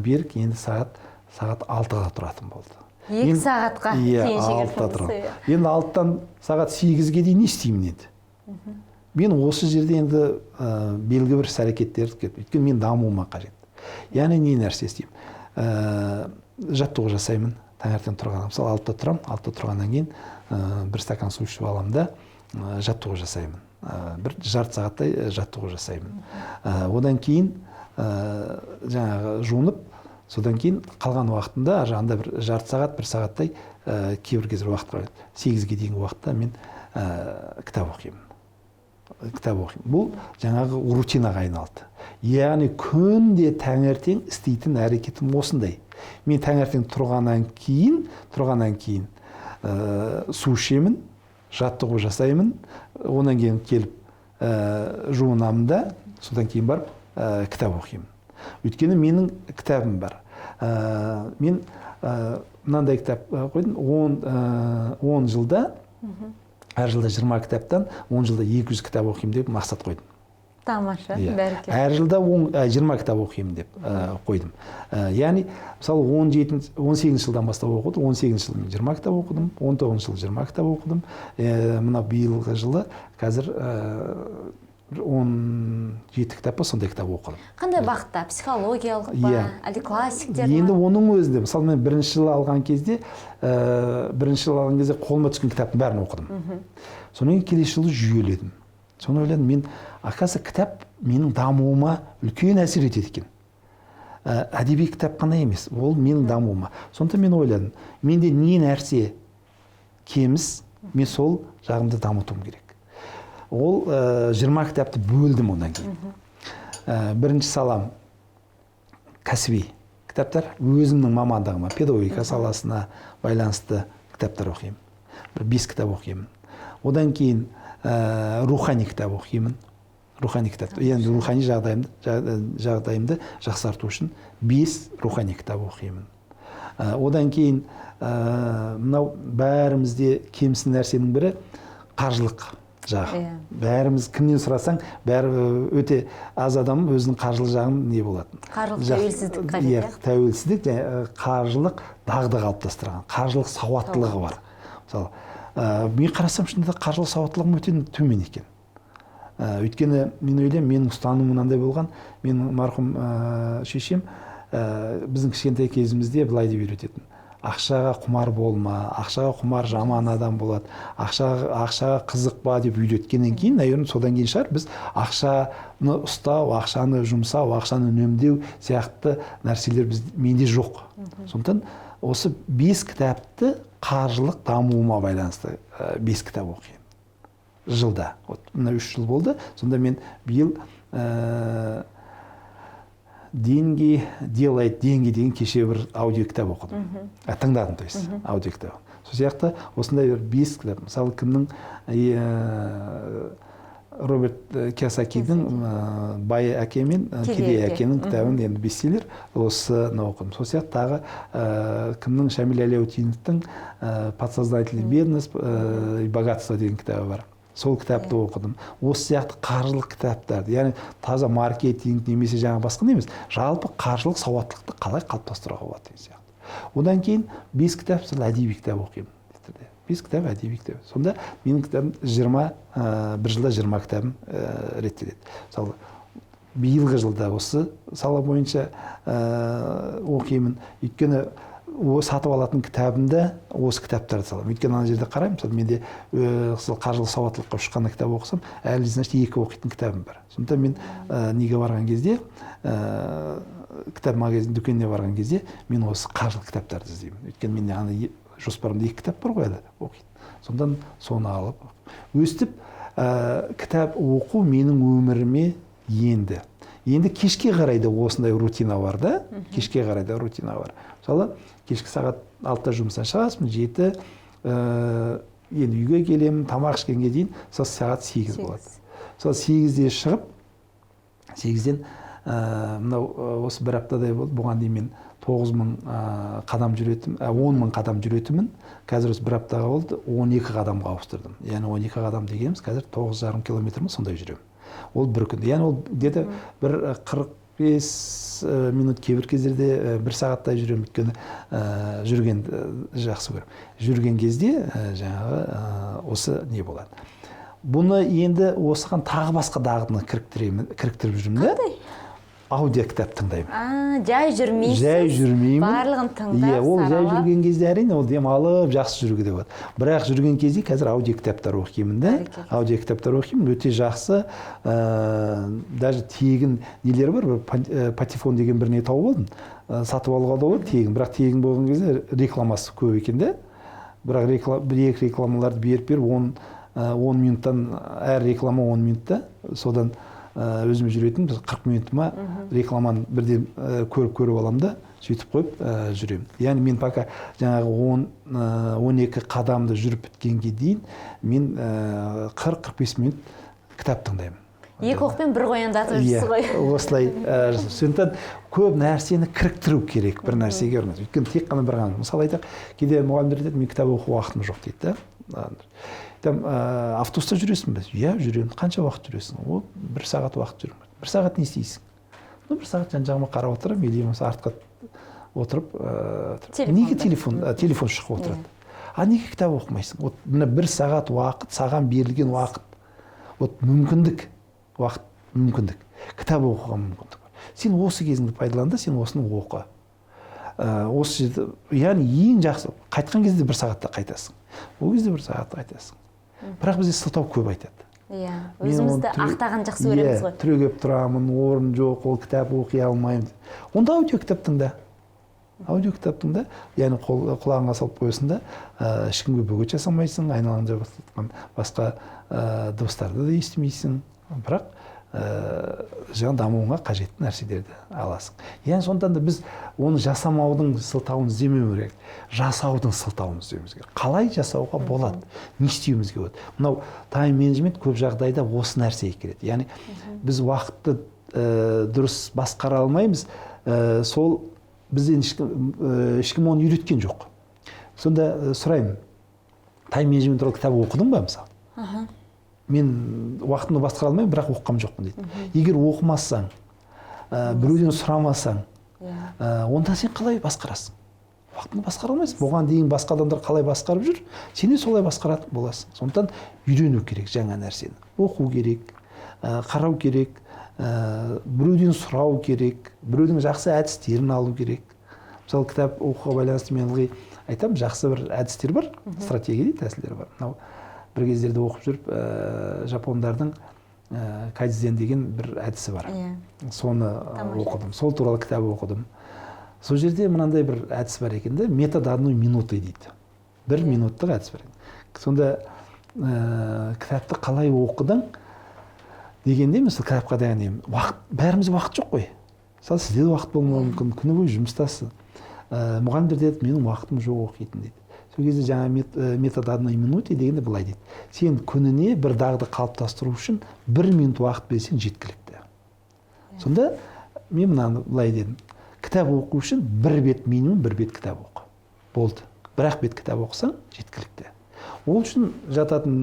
Берік енді сағат 6-ға тұратын болды. 2 сағатқа иә, кейін алтыда шегердіңіз, тұрамын. иә. Енді 6-дан сағат 8-ге дейін не істеймін енді? Мен осы жерде енді белгілі бір іс-әрекеттерді кетіп, өйткені мен дамуыма қажет. Яғни не нәрсе істеймін? Жаттығу жасаймын, таңертең тұрғаннан. Мысалы, 6-да тұрамын, 6-да тұрғаннан кейін бір стакан су ішіп аламын да, жаттығу жасаймын. Бір жарты сағаттай жаттығу жасаймын. Одан кейін жаңағы жуынып, содан кейін қалған уақытында ар жағында бір жарты сағат, бір сағаттай, кейбір кездер уақыт қалады. 8-ге дейінгі уақытта мен кітап оқимын. Кітап оқимын. Бұл жаңағы рутинаға айналды. Яғни күнде таңертең істейтін әрекетім осындай. Мен таңертең тұрғаннан кейін, су ішемін, жаттығу жасаймын, одан кейін келіп, жуынамын да, содан кейін барып, кітап оқимын. Өйткені менің кітабым бар. Мен мынандай кітап қойдым, 10 жылда, әр жылда 20 кітаптан, 10 жылда 200 кітап оқимын деп мақсат қойдым. Тамаша, Иә. бәрекелді. Әр жылда 20 кітап оқимын деп қойдым. Яғни, мысалы, он сегізінші жылдан бастап оқыдым, он сегізінші жылы мен 20 кітап оқыдым, он тоғызыншы жылы 20 кітап оқыдым. Мына биылғы жылы қазір бір 17 кітап па, сондай кітап оқыдым. Қандай бағытта? Психологиялық па? Иә. Әлде классиктер ма? Енді оның өзінде, мысалы, мен бірінші жылы алған кезде, бірінші жылы алған кезде қолыма түскен кітаптың бәрін оқыдым. Содан кейін келесі жылы жүйеледім. Соны ойладым, мен, оказывается, кітап менің дамуыма үлкен әсер етеді екен. Әдеби кітап қана емес, ол менің дамуыма. Сондықтан мен ойладым, менде не нәрсе кеміс, мен сол жағымды дамытуым керек. Ол 20 кітапты бөлдім одан кейін. Бірінші салам кәсіби кітаптар, өзімнің мамандығыма, педагогика саласына байланысты кітаптар оқимын. Бір 5 кітап оқимын. Одан кейін рухани кітап оқимын. Рухани кітап. Енді рухани жағдайымды жақсарту үшін 5 рухани кітап оқимын. Одан кейін мынау бәрімізде кемсін нәрсенің бірі қаржылық жағы. Бәріміз кімнен сұрасаң, бәрі өте аз адам өзінің қаржылық жағын не болатын. Қаржылық тәуелсіздік қажет, Иә, иә? тәуелсіздік және қаржылық дағды қалыптастырған, қаржылық сауаттылығы бар. Мысалы, мен қарасам, шынында да қаржылық сауаттылығым өте төмен екен. Өйткені мен ойлаймын, менің ұстанымым мынандай болған. Менің марқұм шешем, біздің кішкентай кезімізде былай деп үйрететін. Ақшаға құмар болма, ақшаға құмар жаман адам болады, ақшаға қызықпа деп үйреткеннен кейін, наверное, содан кейін шығар, біз ақшаны ұстау, ақшаны жұмсау, ақшаны үнемдеу сияқты нәрселер менде жоқ. Сондықтан осы 5 кітапты қаржылық дамуыма байланысты 5 кітап оқимын жылда. Вот мына 3 жыл болды. Сонда мен биыл «Деньги делает деньги» деген кеше бір аудио кітап оқыдым. Тыңдадым, то есть аудио кітап. Сол сияқты осындай бір 5 кітап. Мысалы, кімнің, Роберт Кийосакидің «Бай әке мен кедей әкенің» кітабын, енді бестселлер, осыны оқыдым. Сол сияқты тағы кімнің, Шамиль Аляутдиновтың «Подсознательный бедность и богатство» деген кітабы бар. Сол кітапты оқыдым. Осы сияқты қаржылық кітаптарды, яғни таза маркетинг немесе жаңа басқа емес, жалпы қаржылық сауаттылықты қалай қалыптастыруға болады деген сияқты. Одан кейін 5 кітап, сол әдеби кітап оқимын. 5 кітап әдеби кітап. Сонда менің кітабым 20, бір жылда 20 кітабым реттеледі. Мысалы, биылғы жылда осы сала бойынша оқимын. Өйткені сатып алатын кітабымда осы кітаптарды саламын. Өйткені ана жерде қараймын, мысалы, менде сол қаржылық сауаттылыққа 3 қана кітап оқысам, әлі, значит, 2 оқитын кітабым бар. Сондықтан мен неге барған кезде, кітап магазин дүкеніне барған кезде мен осы қаржылық кітаптарды іздеймін. Өйткені менде ана жоспарымда 2 кітап бар ғой әлі оқитын. Сондықтан соны алып өстіп, кітап оқу менің өміріме енді. Енді кешке қарай да осындай рутина бар да, кешке қарай да рутина бар. Мысалы, кешкі сағат 6-да жұмыстан шығасың, 7, енді үйге келемін, тамақ ішкенге дейін сол сағат 8 болады. Сол 8-де шығып, 8-ден, мынау осы бір аптадай болды, бұған дейін мен 9000 қадам жүретін, 10 000 қадам жүретінмін. Қазір осы бір аптаға болды, 12 қадамға ауыстырдым. Яғни 12 қадам дегеніміз қазір 9,5 километр ма, сондай жүремін. Ол бір күнде. Яғни ол где-то бір 45 минут, кейбір кездерде бір сағаттай жүремін, өйткені жүрген жақсы көремін. Жүрген кезде жаңағы осы не болады. Бұны енді осыған тағы басқа дағдыны кіріктіріп жүрмін да. Қандай? Аудио кітап тыңдаймын. А, жай жүрмейсіз. Жай жүрмеймін. Барлығын тыңдап, Иә, ол жай саралап. жүрген кезде, әрине, ол демалып жақсы жүруге де болады. Бірақ жүрген кезде қазір аудио кітаптар оқимын да. Бәрекелді. Аудио кітаптар оқимын, өте жақсы. Даже тегін нелер бар, бір патефон деген бір не тауып алдым. Сатып алуға да болады тегін, бірақ тегін болған кезде рекламасы көп екен де. Бірақ бір екі рекламаларды беріп беріп, 10 минуттан, әр реклама 10 минутта, содан өзім жүретін бір 40 минутыма рекламаны бірден көріп көріп аламын да, сөйтіп қойып жүремін. Яғни мен пока жаңағы 12 қадамды жүріп біткенге дейін мен 40-45 минут кітап тыңдаймын. Екі оқпен бір қоянды атып Иә, жүрсіз ғой. осылай жасап. Сондықтан көп нәрсені кіріктіру керек бір нәрсеге орналасып. Өйткені тек қана бір ғана. Мысалы айтайық, кейде мұғалімдер айтады, мен кітап оқу уақытым жоқ дейді да. Там, автобуста жүресің бе? Иә, жүремін. Қанша уақыт жүресің? О, бір сағат уақыт жүремін. Бір сағат не істейсің? Ну, бір сағат жан жағыма қарап отырамын, или болмаса артқа отырып, Телефонда. Неге телефон шұқып отырады? А неге кітап оқымайсың? Вот мына бір сағат уақыт, саған берілген уақыт. Вот мүмкіндік, уақыт мүмкіндік. Кітап оқуға мүмкіндік бар. Сен осы кезіңді пайдалан да, сен осыны оқы. Осы жерде, яғни ең жақсы, қайтқан кезде бір сағатта қайтасың. Ол кезде бір сағатта қайтасың. Бірақ бізде сылтау көп айтады. Иә, Мен өзімізді оны ақтаған жақсы көреміз Иә, ғой. түрегеп тұрамын, орын жоқ, ол кітап оқи алмаймын. Онда аудио кітап тыңда. Аудио кітап тыңда, яғни құлағыңа салып қоясың да, ешкімге бөгет жасамайсың, айналаңда жатқан басқа дыбыстарды да естімейсің. Бірақ жаңа дамуыңа қажетті нәрселерді аласың. Яғни сондықтан да біз оны жасамаудың сылтауын іздемеу керек. Жасаудың сылтауын іздеуіміз керек. Қалай жасауға болады? Не істеуімізге болады? Мынау тайм-менеджмент көп жағдайда осы нәрсеге келеді. Яғни біз уақытты дұрыс басқара алмаймыз. Сол бізден ешкім оны үйреткен жоқ. Сонда сұраймын, тайм-менеджмент туралы кітап оқыдың ба мысалы? Мен уақытымды басқара алмаймын, бірақ оқыған жоқпын дейді. Егер оқымасаң, біреуден сұрамасаң, онда сен қалай басқарасың? Уақытыңды басқара алмайсың. Бұған дейін басқа адамдар қалай басқарып жүр, сен де солай басқаратын боласың. Сондықтан үйрену керек жаңа нәрсені. Оқу керек, қарау керек, біреуден сұрау керек, біреудің жақсы әдістерін алу керек. Мысалы, кітап оқуға байланысты мен ылғи Айтамын, жақсы бір әдістер бар, стратегия дейді, тәсілдер бар. Мынау бір кездерде оқып жүріп, жапондардың кайдзен деген бір әдісі бар. Соны оқыдым, сол туралы кітап оқыдым. Сол жерде мынандай бір әдіс бар екен да, метод одной минуты дейді. Бір минуттық әдіс бар екен. Сонда кітапты қалай оқыдың дегенде, мысалы, кітапқа деген уақыт, бәрімізде уақыт жоқ қой. Мысалы, сізде де уақыт болмауы мүмкін, күні бойы жұмыстасыз. Мұғалімдер деді, менің уақытым жоқ оқитын дейді. Сол кезде жаңа метод одной минуты дегенде былай дейді: сен күніне бір дағды қалыптастыру үшін бір минут уақыт берсең, жеткілікті. Сонда мен мынаны былай дедім: кітап оқу үшін бір бет, минимум бір бет кітап оқы, болды. Бір ақ бет кітап оқысаң, жеткілікті. Ол үшін жататын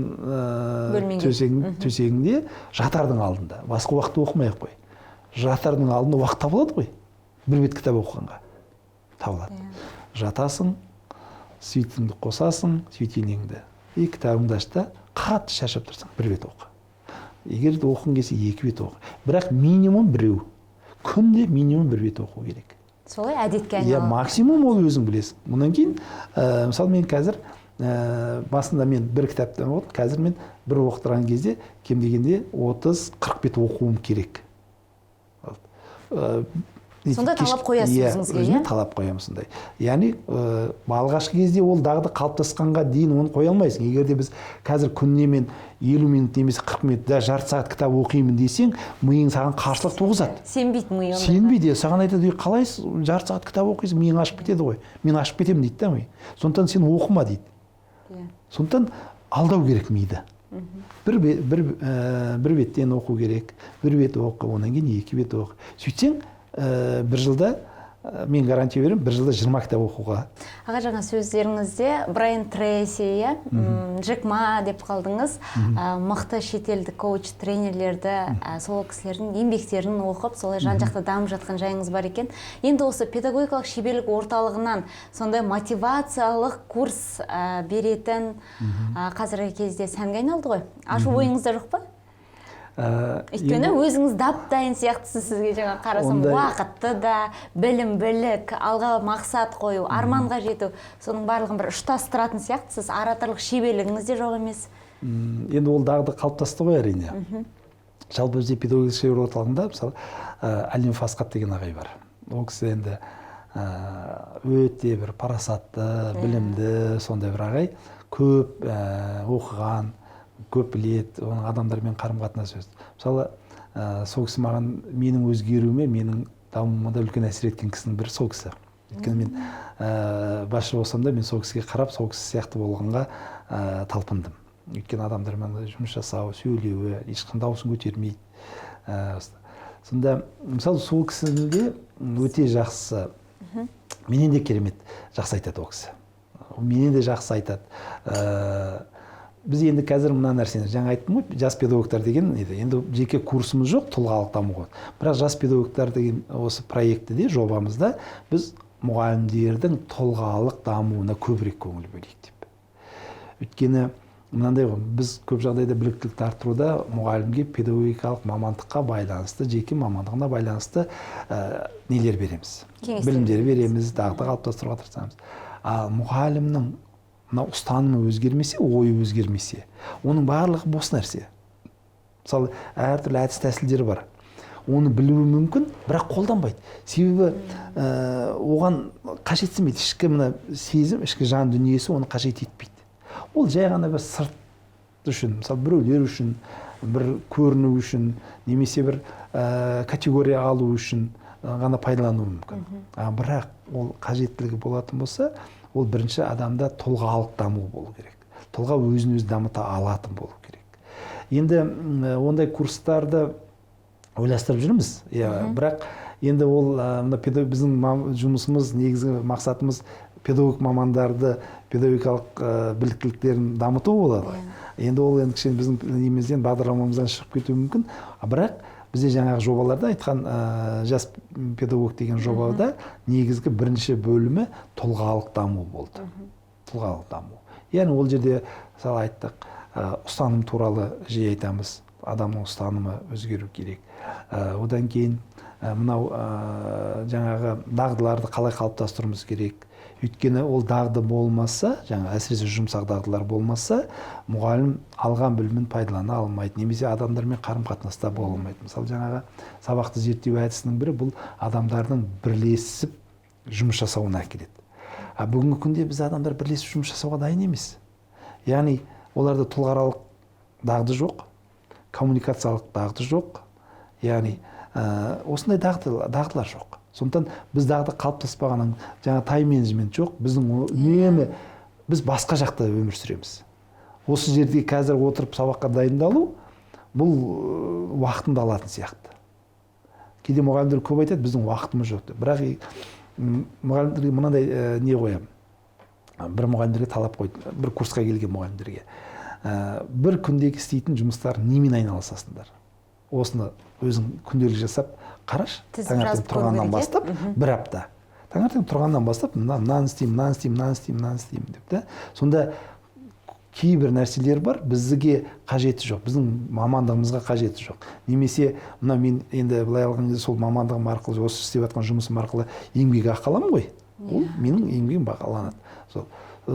төсегіңде жатардың алдында, басқа уақытта оқымай ақ қой, жатардың алдында уақыт табылады ғой, бір бет кітап оқығанға табылады. Жатасың, светіңді қосасың, светильнигіңді, и кітабыңды аш та, қатты шаршап тұрсаң, бір бет оқы. Егер де оқығың келсе, екі бет оқы, бірақ минимум біреу, күнде минимум бір бет оқу керек. Солай әдетке айналады. Максимум, ол өзің білесің. Одан кейін мысалы, мен қазір басында мен бір кітаптан оқыдым, қазір мен бір оқытырған кезде кем дегенде 30-40 бет оқуым керек. Сонда талап қоясыз өзіңізге, өзіме иә? Талап қоямын сондай. Яғни алғашқы кезде, ол дағды қалыптасқанға дейін оны қоя алмайсың. Егер де біз қазір күніне мен 50 минут немесе 40 минут, даже жарты сағат кітап оқимын десең, миың саған қарсылық туғызады. Сенбейді ми ондайға. Сенбейді, иә. Саған айтады: «Ей, қалай жарты сағат кітап оқисың, миың ашып кетеді ғой, мен ашып кетемін», — дейді да ми. Сондықтан сен оқыма дейді. Сондықтан алдау керек миды. Бір беттен оқу керек, бір бет оқы, одан кейін екі бет оқы. Сөйтсең, бір жылда, мен гарантия беремін, бір жылда 20 кітап оқуға. Аға, жаңа сөздеріңізде Брайан Трейси, иә, Джек Ма деп қалдыңыз. Мықты шетелдік коуч тренерлерді, сол кісілердің еңбектерін оқып, солай жан жақты дамып жатқан жайыңыз бар екен. Енді осы педагогикалық шеберлік орталығынан сондай мотивациялық курс беретін қазіргі кезде сәнге айналды ғой, ашу ойыңызда жоқ па? Өйткені өзіңіз дап дайын сияқтысыз, сізге жаңа қарасам, уақытты да, білім, білік, алға мақсат қою, арманға жету, соның барлығын бір ұштастыратын сияқтысыз. Ораторлық шеберлігіңіз де жоқ емес. Енді ол дағды қалыптасты ғой, әрине. Жалпы бізде педагогикалық шеберлік орталығында, мысалы, Әлем Фасқат деген ағай бар. Ол кісі енді өте бір парасатты, білімді сондай бір ағай, көп оқыған, көп біледі, оның адамдармен қарым қатынасы өсті. Мысалы, сол кісі маған, менің өзгеруіме, менің дамуыма да үлкен әсер еткен кісінің бірі сол кісі. Өйткені мен басшы болсам да, мен сол кісіге қарап, сол кісі сияқты болғанға талпындым. Өйткені адамдармен жұмыс жасау, сөйлеуі, ешқандай дауысын көтермейді. Сонда мысалы, сол кісінің де өте жақсы, менен де керемет жақсы айтады ол кісі, менен де жақсы айтады. Біз енді қазір мына нәрсені жаңа айттым ғой, жас педагогтар деген еді. Енді жеке курсымыз жоқ тұлғалық дамуға, бірақ жас педагогтар деген осы проектіде, жобамызда біз мұғалімдердің тұлғалық дамуына көбірек көңіл бөлейік деп. Өйткені мынандай ғой, біз көп жағдайда біліктілікті арттыруда мұғалімге педагогикалық мамандыққа байланысты, жеке мамандығына байланысты нелер береміз, кеңестер. Білімдер береміз, дағды қалыптастыруға тырысамыз. Ал мұғалімнің мына ұстанымы өзгермесе, ойы өзгермесе, оның барлығы бос нәрсе. Мысалы, әртүрлі әдіс тәсілдер бар, оны білуі мүмкін, бірақ қолданбайды. Себебі оған қажетсінбейді, ішкі мына сезім, ішкі жан дүниесі оны қажет етпейді. Ол жай ғана бір сырт үшін, мысалы, біреулер үшін, бір көріну үшін немесе бір категория алу үшін ғана пайдалануы мүмкін. А бірақ ол қажеттілігі болатын болса, ол бірінші адамда тұлғалық даму болу керек, тұлға өзін өзі дамыта алатын болу керек. Енді ондай курстарды ойластырып жүрміз, иә. Бірақ енді ол мына біздің жұмысымыз, негізгі мақсатымыз педагог мамандарды педагогикалық біліктіліктерін дамыту болады ғой. Енді ол енді кішкене біздің немізден, бағдарламамыздан шығып кетуі мүмкін. А бірақ бізде жаңағы жобаларда айтқан жас педагог деген жобада негізгі бірінші бөлімі тұлғалық даму болды. Тұлғалық даму, яғни ол жерде, мысалы, айттық, ұстаным туралы жиі айтамыз, адамның ұстанымы өзгеру керек. Одан кейін Мынау жаңағы дағдыларды қалай қалыптастыруымыз керек. Өйткені ол дағды болмаса, жаңа әсіресе жұмсақ дағдылар болмаса, мұғалім алған білімін пайдалана алмайды, немесе адамдармен қарым-қатынаста бола алмайды. Мысалы, жаңағы сабақты зерттеу әдісінің бірі бұл адамдардың бірлесіп жұмыс жасауына әкеледі. А бүгінгі күнде біз адамдар бірлесіп жұмыс жасауға дайын емес. Яғни оларда тұлғааралық дағды жоқ, коммуникациялық дағды жоқ, яғни осындай дағдылар жоқ. Сондықтан біз дағды қалыптаспағаннан, жаңа тайм-менеджмент жоқ, біздің үнемі біз басқа жақта өмір сүреміз. Осы жерде қазір отырып сабаққа дайындалу бұл уақытыңды алатын сияқты. Кейде мұғалімдер көп айтады, біздің уақытымыз жоқ деп. Бірақ мұғалімдерге мынандай не қоямын. Бір мұғалімдерге талап қойдым, бір курсқа келген мұғалімдерге. Бір күндегі істейтін жұмыстар немен айналысасыңдар? Осыны өзің күнделік жасап қарашы, Тізіп таңертең жазып көру тұрғаннан керек, иә? бастап бір апта. Таңертең тұрғаннан бастап мынаны істеймін, мынаны істеймін, мынаны істеймін, мынаны істеймін деп та. Сонда кейбір нәрселер бар, бізге қажеті жоқ, біздің мамандығымызға қажеті жоқ. Немесе мына мен енді былай алған кезде сол мамандығым арқылы, осы істеп жатқан жұмысым арқылы еңбек ақы аламын ғой. Ол менің еңбегім бағаланады.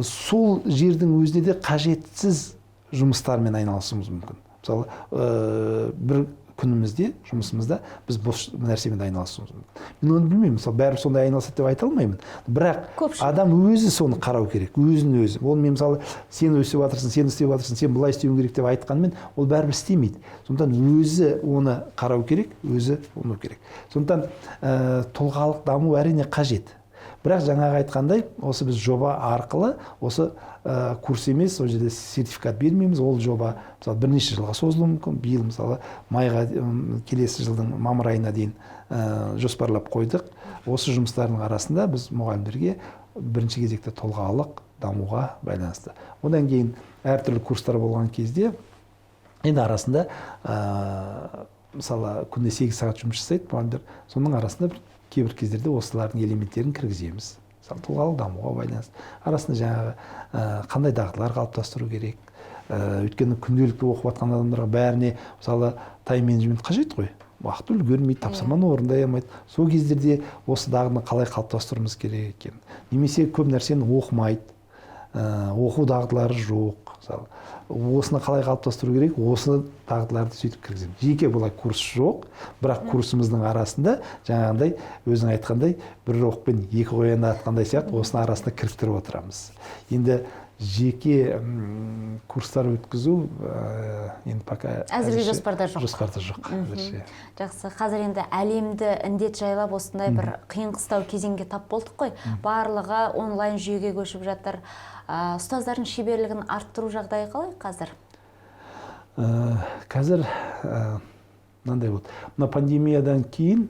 Сол жердің өзінде де қажетсіз жұмыстармен айналысуымыз мүмкін. Мысалы, бір күнімізде, жұмысымызда біз бос нәрсемен де айналысуымыз мүмкін. Мен оны білмеймін, мысалы, бәрі сондай айналысады деп айта алмаймын. Бірақ Көпшілік. адам өзі соны қарау керек, өзін өзі. Ол мен мысалы, сен өсіп жатырсың, сен істеп жатырсың, сен былай істеуің керек деп айтқанмен, ол бәрібір істемейді. Сондықтан өзі оны қарау керек, өзі оны керек. Сондықтан тұлғалық даму әрине қажет. Бірақ жаңағы айтқандай, осы біз жоба арқылы, осы курс емес, ол жерде сертификат бермейміз, ол жоба мысалы бірнеше жылға созылуы мүмкін. Биыл мысалы майға, келесі жылдың мамыр айына дейін жоспарлап қойдық. Осы жұмыстардың арасында біз мұғалімдерге бірінші кезекте тұлғалық дамуға байланысты. Одан кейін әртүрлі курстар болған кезде, енді арасында, мысалы күніне 8 сағат жұмыс жасайды мұғалімдер, соның арасында бір кейбір кездерде осылардың элементтерін кіргіземіз. Мысалы, тұлғалық дамуға байланысты. Арасында жаңағы, қандай дағдылар қалыптастыру керек. Өйткені күнделікті оқып жатқан адамдарға бәріне мысалы тайм-менеджмент қажет қой. Уақыт үлгермейді, тапсырманы орындай алмайды. Сол кездерде осы дағдыны қалай қалыптастыруымыз керек екен. Немесе көп нәрсені оқымайды, оқу дағдылары жоқ. Мысалы, осыны қалай қалыптастыру керек, осы дағдыларды сөйтіп кіргіземіз. Жеке бұлай курс жоқ, бірақ курсымыздың арасында жаңағындай өзің айтқандай бір оқпен екі қоянды атқандай сияқты осының арасында кіріктіріп отырамыз. Енді жеке курстар өткізу, енді пока әзірге әзірше жоспарда жоқ. Жоспарда жоқ әзірше. Жақсы, қазір енді әлемді індет жайлап осындай бір қиын қыстау кезеңге тап болдық қой. Барлығы онлайн жүйеге көшіп жатыр. Ұстаздардың шеберлігін арттыру жағдайы қалай қазір? Қазір мынандай болды. Мына пандемиядан кейін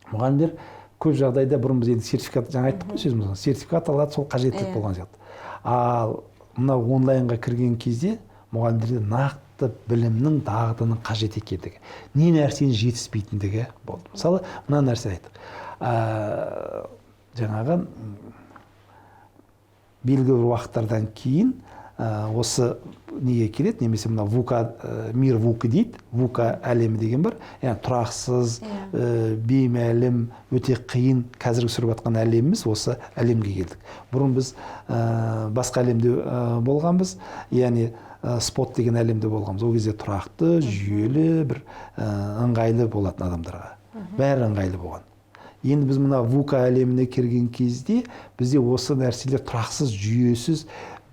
мұғалімдер көп жағдайда бұрын біз енді сертификат, жаңа айттық қой сөзімізде, сертификат алады, сол қажеттілік болған сияқты. Ал мына онлайнға кірген кезде мұғалімдерде нақты білімнің, дағдының қажет екендігі, не нәрсенің жетіспейтіндігі болды. Мысалы, мына нәрсе айттық. Жаңағы белгілі бір уақыттардан кейін, осы неге келеді, немесе мына VUCA, мир VUCA дейді, VUCA әлемі деген бар, яғни тұрақсыз, беймәлім, өте қиын қазіргі сүріп жатқан әлеміміз, осы әлемге келдік. Бұрын біз басқа әлемде болғанбыз, яғни спот деген әлемде болғанбыз. Ол кезде тұрақты, жүйелі, бір ыңғайлы болатын адамдарға. Бәрі ыңғайлы болған. Енді біз мына VUCA әлеміне кірген кезде бізде осы нәрселер тұрақсыз, жүйесіз,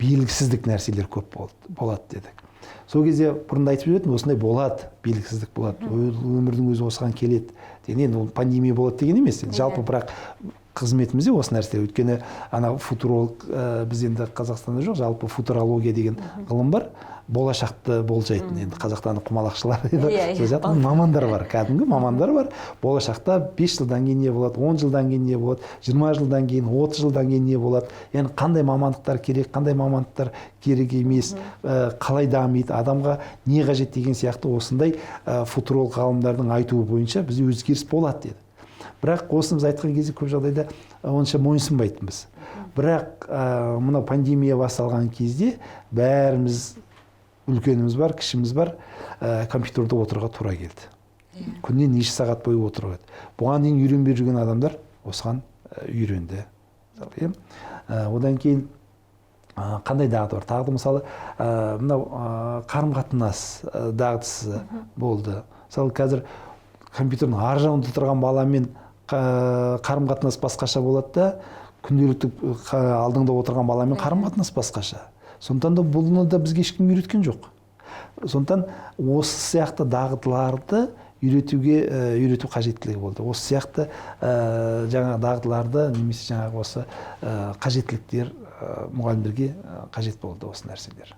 белгісіздік нәрселер көп болады дедік. Сол кезде бұрында айтып жүретін, осындай болады, белгісіздік болады, өмірдің өзі осыған келеді деген. Енді ол пандемия болады деген емес, енді жалпы бірақ қызметімізде осы нәрсе. Өйткені ана футуролог, біз енді Қазақстанда жоқ, жалпы футурология деген ғылым бар, болашақты болжайтын. Енді Қазақстанда құмалақшылар дейді, сол сияқты мамандар бар, кәдімгі мамандар бар. Болашақта 5 жылдан кейін не болады, 10 жылдан кейін не болады, 20 жылдан кейін, 30 жылдан кейін не болады, яғни қандай мамандықтар керек, қандай мамандықтар керек емес, қалай дамиды, адамға не қажет деген сияқты осындай, футуролог ғалымдардың айтуы бойынша бізде өзгеріс болады деді. Бірақ осыны біз айтқан кезде көп жағдайда онша мойынсынбайтынбыз. Бірақ мынау пандемия басталған кезде бәріміз, үлкеніміз бар, кішіміз бар, компьютерде отыруға тура келді. Күніне неше сағат бойы отырып еді. Бұған дейін үйренбей жүрген адамдар осыған үйренді. Одан кейін қандай дағды бар? Тағы да мысалы мынау қарым-қатынас дағдысы болды. Мысалы, қазір компьютердің ар жағында отырған баламен қарым-қатынас басқаша болады да, күнделікті алдыңда отырған баламен қарым-қатынас басқаша. Сондықтан да бұны да бізге ешкім үйреткен жоқ. Сондықтан осы сияқты дағдыларды үйрету қажеттілігі болды. Осы сияқты жаңағы дағдыларды немесе жаңағы осы қажеттіліктер мұғалімдерге қажет болды осы нәрселер.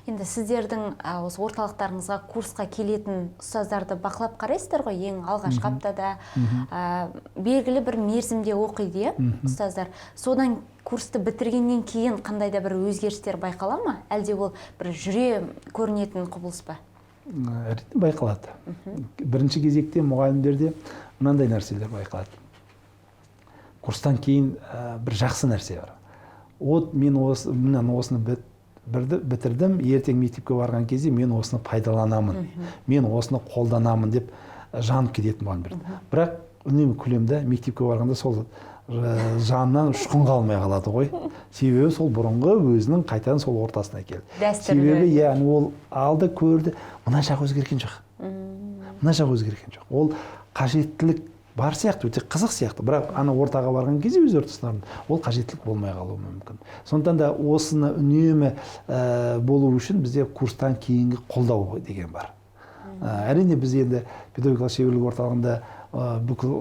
Енді сіздердің осы орталықтарыңызға курсқа келетін ұстаздарды бақылап қарайсыздар ғой, ең алғашқы аптада белгілі бір мерзімде оқиды, иә, ұстаздар. Содан курсты бітіргеннен кейін қандай да бір өзгерістер байқала ма? Әлде ол бір жүре көрінетін құбылыс па? Әрине байқалады. Бірінші кезекте мұғалімдерде мынандай нәрселер байқалады. Курстан кейін бір жақсы нәрсе бар. Вот мен осы, мына осыны бітірдім, ертең мектепке барған кезде мен осыны пайдаланамын, мен осыны қолданамын деп жанып кететін мұғалімдер. Бірақ үнемі күлемін да, мектепке барғанда сол жанынан ұшқын қалмай қалады ғой. Себебі сол бұрынғы өзінің қайтадан сол ортасына келді. Дәстүрлі. Себебі яғни ол алды, көрді, мына жақ өзгерген жоқ. Мына жақ өзгерген жоқ. Ол қажеттілік бар сияқты, өте қызық сияқты. Бірақ ана ортаға барған кезде өз ортасына ол қажеттілік болмай қалуы мүмкін. Сондықтан да осыны үнемі болу үшін бізде курстан кейінгі қолдау деген бар. Әрине біз енді педагогикалық шеберлік орталығында бүкіл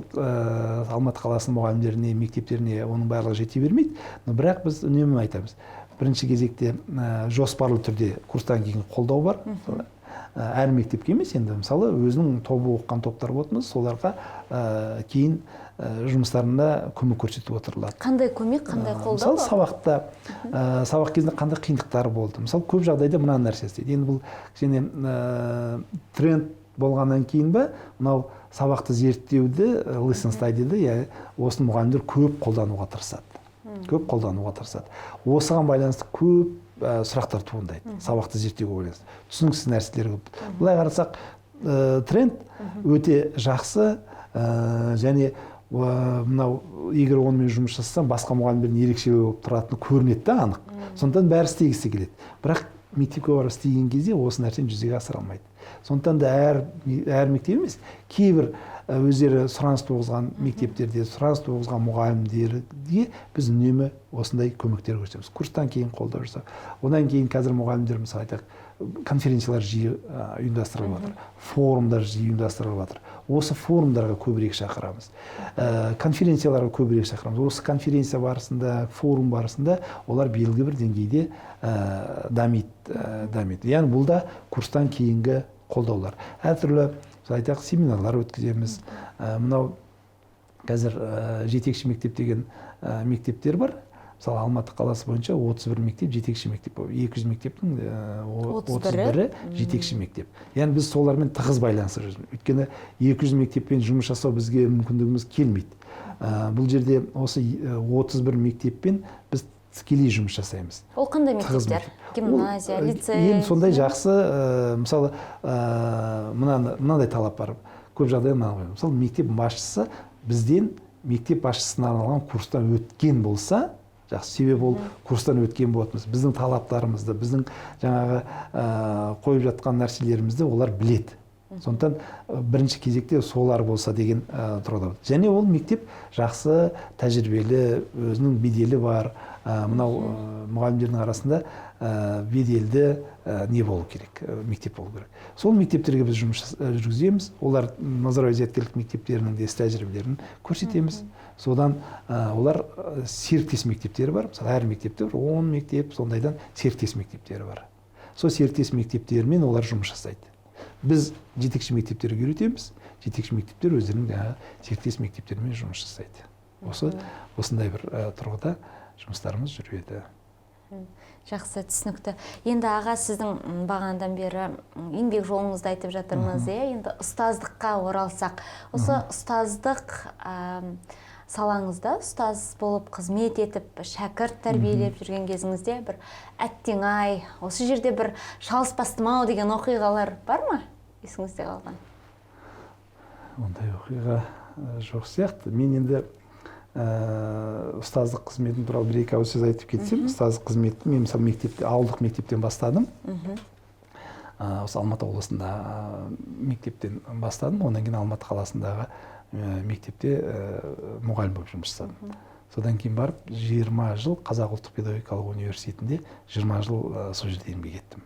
Алматы қаласының мұғалімдеріне, мектептеріне оның барлығы жете бермейді. Но бірақ біз үнемі айтамыз. Бірінші кезекте жоспарлы түрде курстан кейін қолдау бар. Әр мектепке емес енді, мысалы, өзінің тобы оқыған топтар болатын болса, соларға кейін жұмыстарында көмек көрсетіп отырылады. Қандай көмек, қандай қолдау? Мысалы, сабақта, сабақ кезінде қандай қиындықтар болды? Мысалы, көп жағдайда мына нәрсе істейді. Енді бұл кішкене тренд болғаннан кейін ба, мынау сабақты зерттеуді, lesson study-ді, иә, осыны мұғалімдер көп қолдануға тырысады. Көп қолдануға тырысады. Осыған байланысты көп сұрақтар туындайды. Сабақты зерттеуге байланысты. Түсініксіз нәрселер көп. Былай қарасақ, тренд өте жақсы, және мынау егер онымен жұмыс жасасаң, басқа мұғалімдерден ерекше болып тұратыны көрінеді да анық. Сондықтан бәрі істегісі келеді. Бірақ мектепке барып істеген кезде осы нәрсені жүзеге асыра алмайды. Сондықтан да әр мектеп емес, кейбір өздері сұраныс туғызған мектептерде, сұраныс туғызған мұғалімдерге біз үнемі осындай көмектер көрсетеміз. Курстан кейін қолдау жасау. Одан кейін қазір мұғалімдер, мысалы айтайық, конференциялар жиі ұйымдастырылып жатыр, форумдар жиі ұйымдастырылып жатыр. Осы форумдарға көбірек шақырамыз, конференцияларға көбірек шақырамыз. Осы конференция барысында, форум барысында олар белгілі бір деңгейде дамиды. Яғни бұл да курстан кейінгі қолдаулар. Әртүрлі, мысалы айтайық, семинарлар өткіземіз. Мынау қазір жетекші мектеп деген мектептер бар. Мысалы, Алматы қаласы бойынша 31 мектеп жетекші мектеп. 200 мектептің 31-і жетекші мектеп. Яғни біз солармен тығыз байланыста жүрміз. Өйткені 200 мектеппен жұмыс жасау бізге мүмкіндігіміз келмейді. Бұл жерде осы 31 мектеппен біз тікелей жұмыс жасаймыз. Ол қандай мектептер? Гимназия, лицей? Енді сондай жақсы, мысалы, мынандай талап бар. Көп жағдайда мынаны қоямын. Мысалы, мектеп басшысы бізден мектеп басшысына арналған курстан өткен болса, жақсы, себебі ол курстан өткен болатынбыз. Біздің талаптарымызды, біздің жаңағы қойып жатқан нәрселерімізді олар біледі. Сондықтан бірінші кезекте солар болса деген тұрғыда. Және ол мектеп жақсы, тәжірибелі, өзінің беделі бар. Мынау мұғалімдердің арасында беделді не болу керек, мектеп болу керек. Сол мектептерге біз жұмыс жүргіземіз. Олар Назарбаев зияткерлік мектептерінің де іс-тәжірибелерін көрсетеміз. Содан олар серіктес мектептері бар. Мысалы, әр мектепте бір 10 мектеп, сондайдан серіктес мектептері бар. Сол серіктес мектептермен олар жұмыс жасайды. Біз жетекші мектептерге үйретеміз, жетекші мектептер өздерінің жаңағы серіктес мектептерімен жұмыс жасайды. Осындай бір тұрғыда жұмыстарымыз жүреді. Жақсы, түсінікті. Енді аға, сіздің бағанадан бері еңбек жолыңызды айтып жатырмыз, иә? Енді ұстаздыққа оралсақ, осы ұстаздық салаңызда ұстаз болып қызмет етіп, шәкірт тәрбиелеп жүрген кезіңізде бір әттең ай, осы жерде бір шалыс бастым ау деген оқиғалар бар ма есіңізде қалған? Ондай оқиға жоқ сияқты. Мен енді ұстаздық қызметім туралы бір-екі ауыз сөз айтып кетсем. Ұстаздық қызметті мен, мысалы, мектепте, ауылдық мектептен бастадым. Осы Алматы облысында мектептен бастадым. Одан кейін Алматы қаласындағы мектепте мұғалім болып жұмыс жасадым. Содан кейін барып 20 жыл Қазақ ұлттық педагогикалық университетінде, 20 жыл сол жерде еңбек еттім.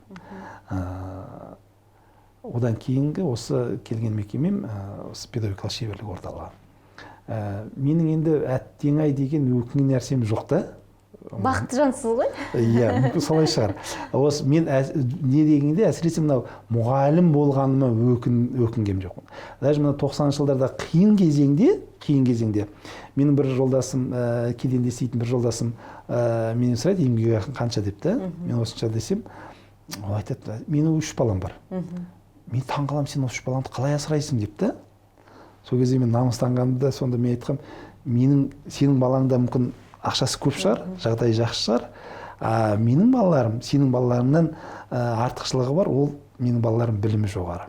Одан кейінгі осы келген мекемем осы педагогикалық шеберлік орталығы. Менің енді әттең ай деген өкінген нәрсем жоқ та. Бақытты жансыз ғой. Иә, мүмкін, солай шығар. Осы мен не дегенде, әсіресе мынау мұғалім болғаныма өкінгем жоқпын. Даже мына 90-шы жылдарда қиын кезеңде менің бір жолдасым, кеденде істейтін бір жолдасым, менен сұрайды, еңбек ақың қанша деп та. Мен осынша десем, ол айтады: менің үш балам бар, мен таңқаламын, сен осы үш балаңды қалай асырайсың деп та. Сол кезде мен намыстанғанымда, сонда мен айтқанмын: менің, сенің балаңда мүмкін ақшасы көп шығар, жағдайы жақсы шығар, а менің балаларым сенің балаларыңнан артықшылығы бар, ол менің балаларым білімі жоғары,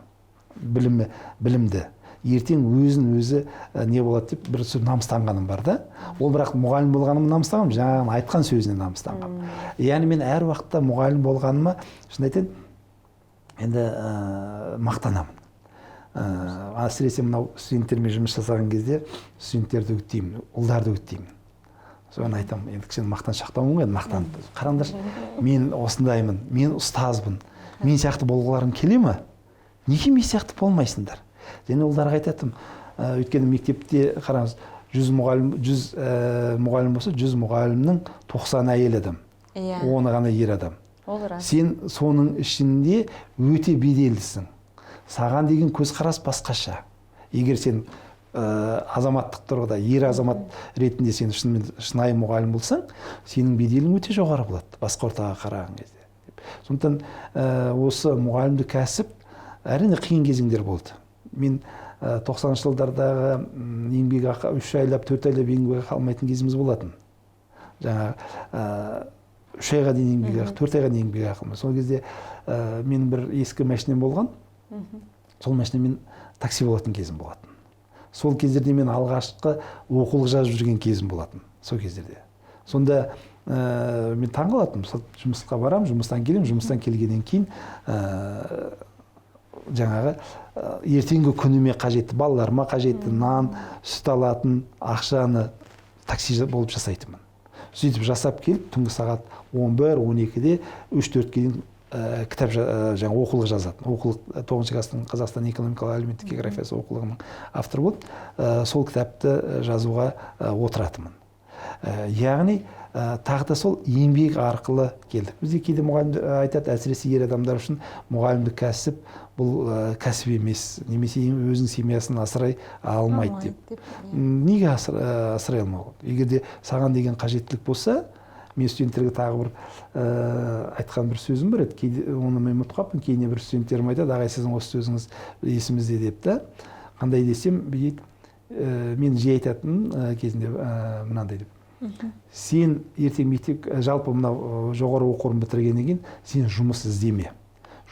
білімі, білімді, ертең өзін өзі не болады деп бір сөз намыстанғаным бар да. Ол бірақ мұғалім болғаныма намыстанғаным, жаңағы айтқан сөзіне намыстанғанмын. Яғни мен әр уақытта мұғалім болғаныма, шын айтайын, енді мақтанамын. Әсіресе мынау студенттермен жұмыс жасаған кезде студенттерді үгіттеймін, ұлдарды үгіттеймін. Соны айтамын, енді кішкене мақтаншақтаумын ғой енді, мақтанып: қараңдаршы, мен осындаймын, мен ұстазбын, мен сияқты болғыларың келе ма? Неге мен сияқты болмайсыңдар? Және ұлдарға айтатынмын, өйткені мектепте, қараңыз, 100 мұғалім, 100 мұғалім болса, 100 мұғалімнің 90-ы әйел адам, 10-ы ғана ер адам. Ол рас. Сен соның ішінде өте беделдісің, саған деген көзқарас басқаша. Егер сен азаматтық тұрғыда ер азамат ретінде сен шынымен шынайы мұғалім болсаң, сенің беделің өте жоғары болады басқа ортаға қараған кезде. Сондықтан осы мұғалімдік кәсіп, әрине, қиын кезеңдер болды. Мен 90-шы жылдардағы еңбек ақы, 3 айлап, 4 айлап еңбек ақы алмайтын кезіміз болатын. Жаңағы 3 айға дейін еңбек ақы, 4 айға дейін еңбек ақы. Сол кезде менің бір ескі машинам болған, сол машинамен такси болатын кезім болатын. Сол кездерде мен алғашқы оқулық жазып жүрген кезім болатын сол кездерде. Сонда мен таңқалатынмын. Мысалы, жұмысқа барамын, жұмыстан келемін, жұмыстан келгеннен кейін жаңағы ертеңгі күніме қажетті, балаларыма қажетті нан, сүт алатын ақшаны такси болып жасайтынмын. Сөйтіп жасап келіп, түнгі сағат 11, 12-де, 3-4-ке дейін кітап, жаңа оқулық жазатын. Оқулық, тоғызыншы класстың Қазақстан экономикалық әлеуметтік географиясы оқулығының авторы болып, сол кітапты жазуға отыратынмын. Яғни тағы да сол еңбек арқылы келдік. Бізде кейде мұғалім айтады, әсіресе ер адамдар үшін мұғалімдік кәсіп бұл кәсіп емес немесе өзінің семьясын асырай алмайды деп. Деп, иә. Неге асырай алмауға? Егер де саған деген қажеттілік болса. Мен студенттерге тағы бір айтқан бір сөзім бар еді, кейде оны мен ұмытып қалыппын. Кейіннен бір студенттерім айтады: ағай, сіздің осы сөзіңіз есімізде деп та. Қандай десем, бүйтеді, мен жиі айтатыным кезінде мынандай деп: сен ертең мектеп, жалпы мынау жоғары оқу орнын бітіргеннен кейін сен жұмыс іздеме,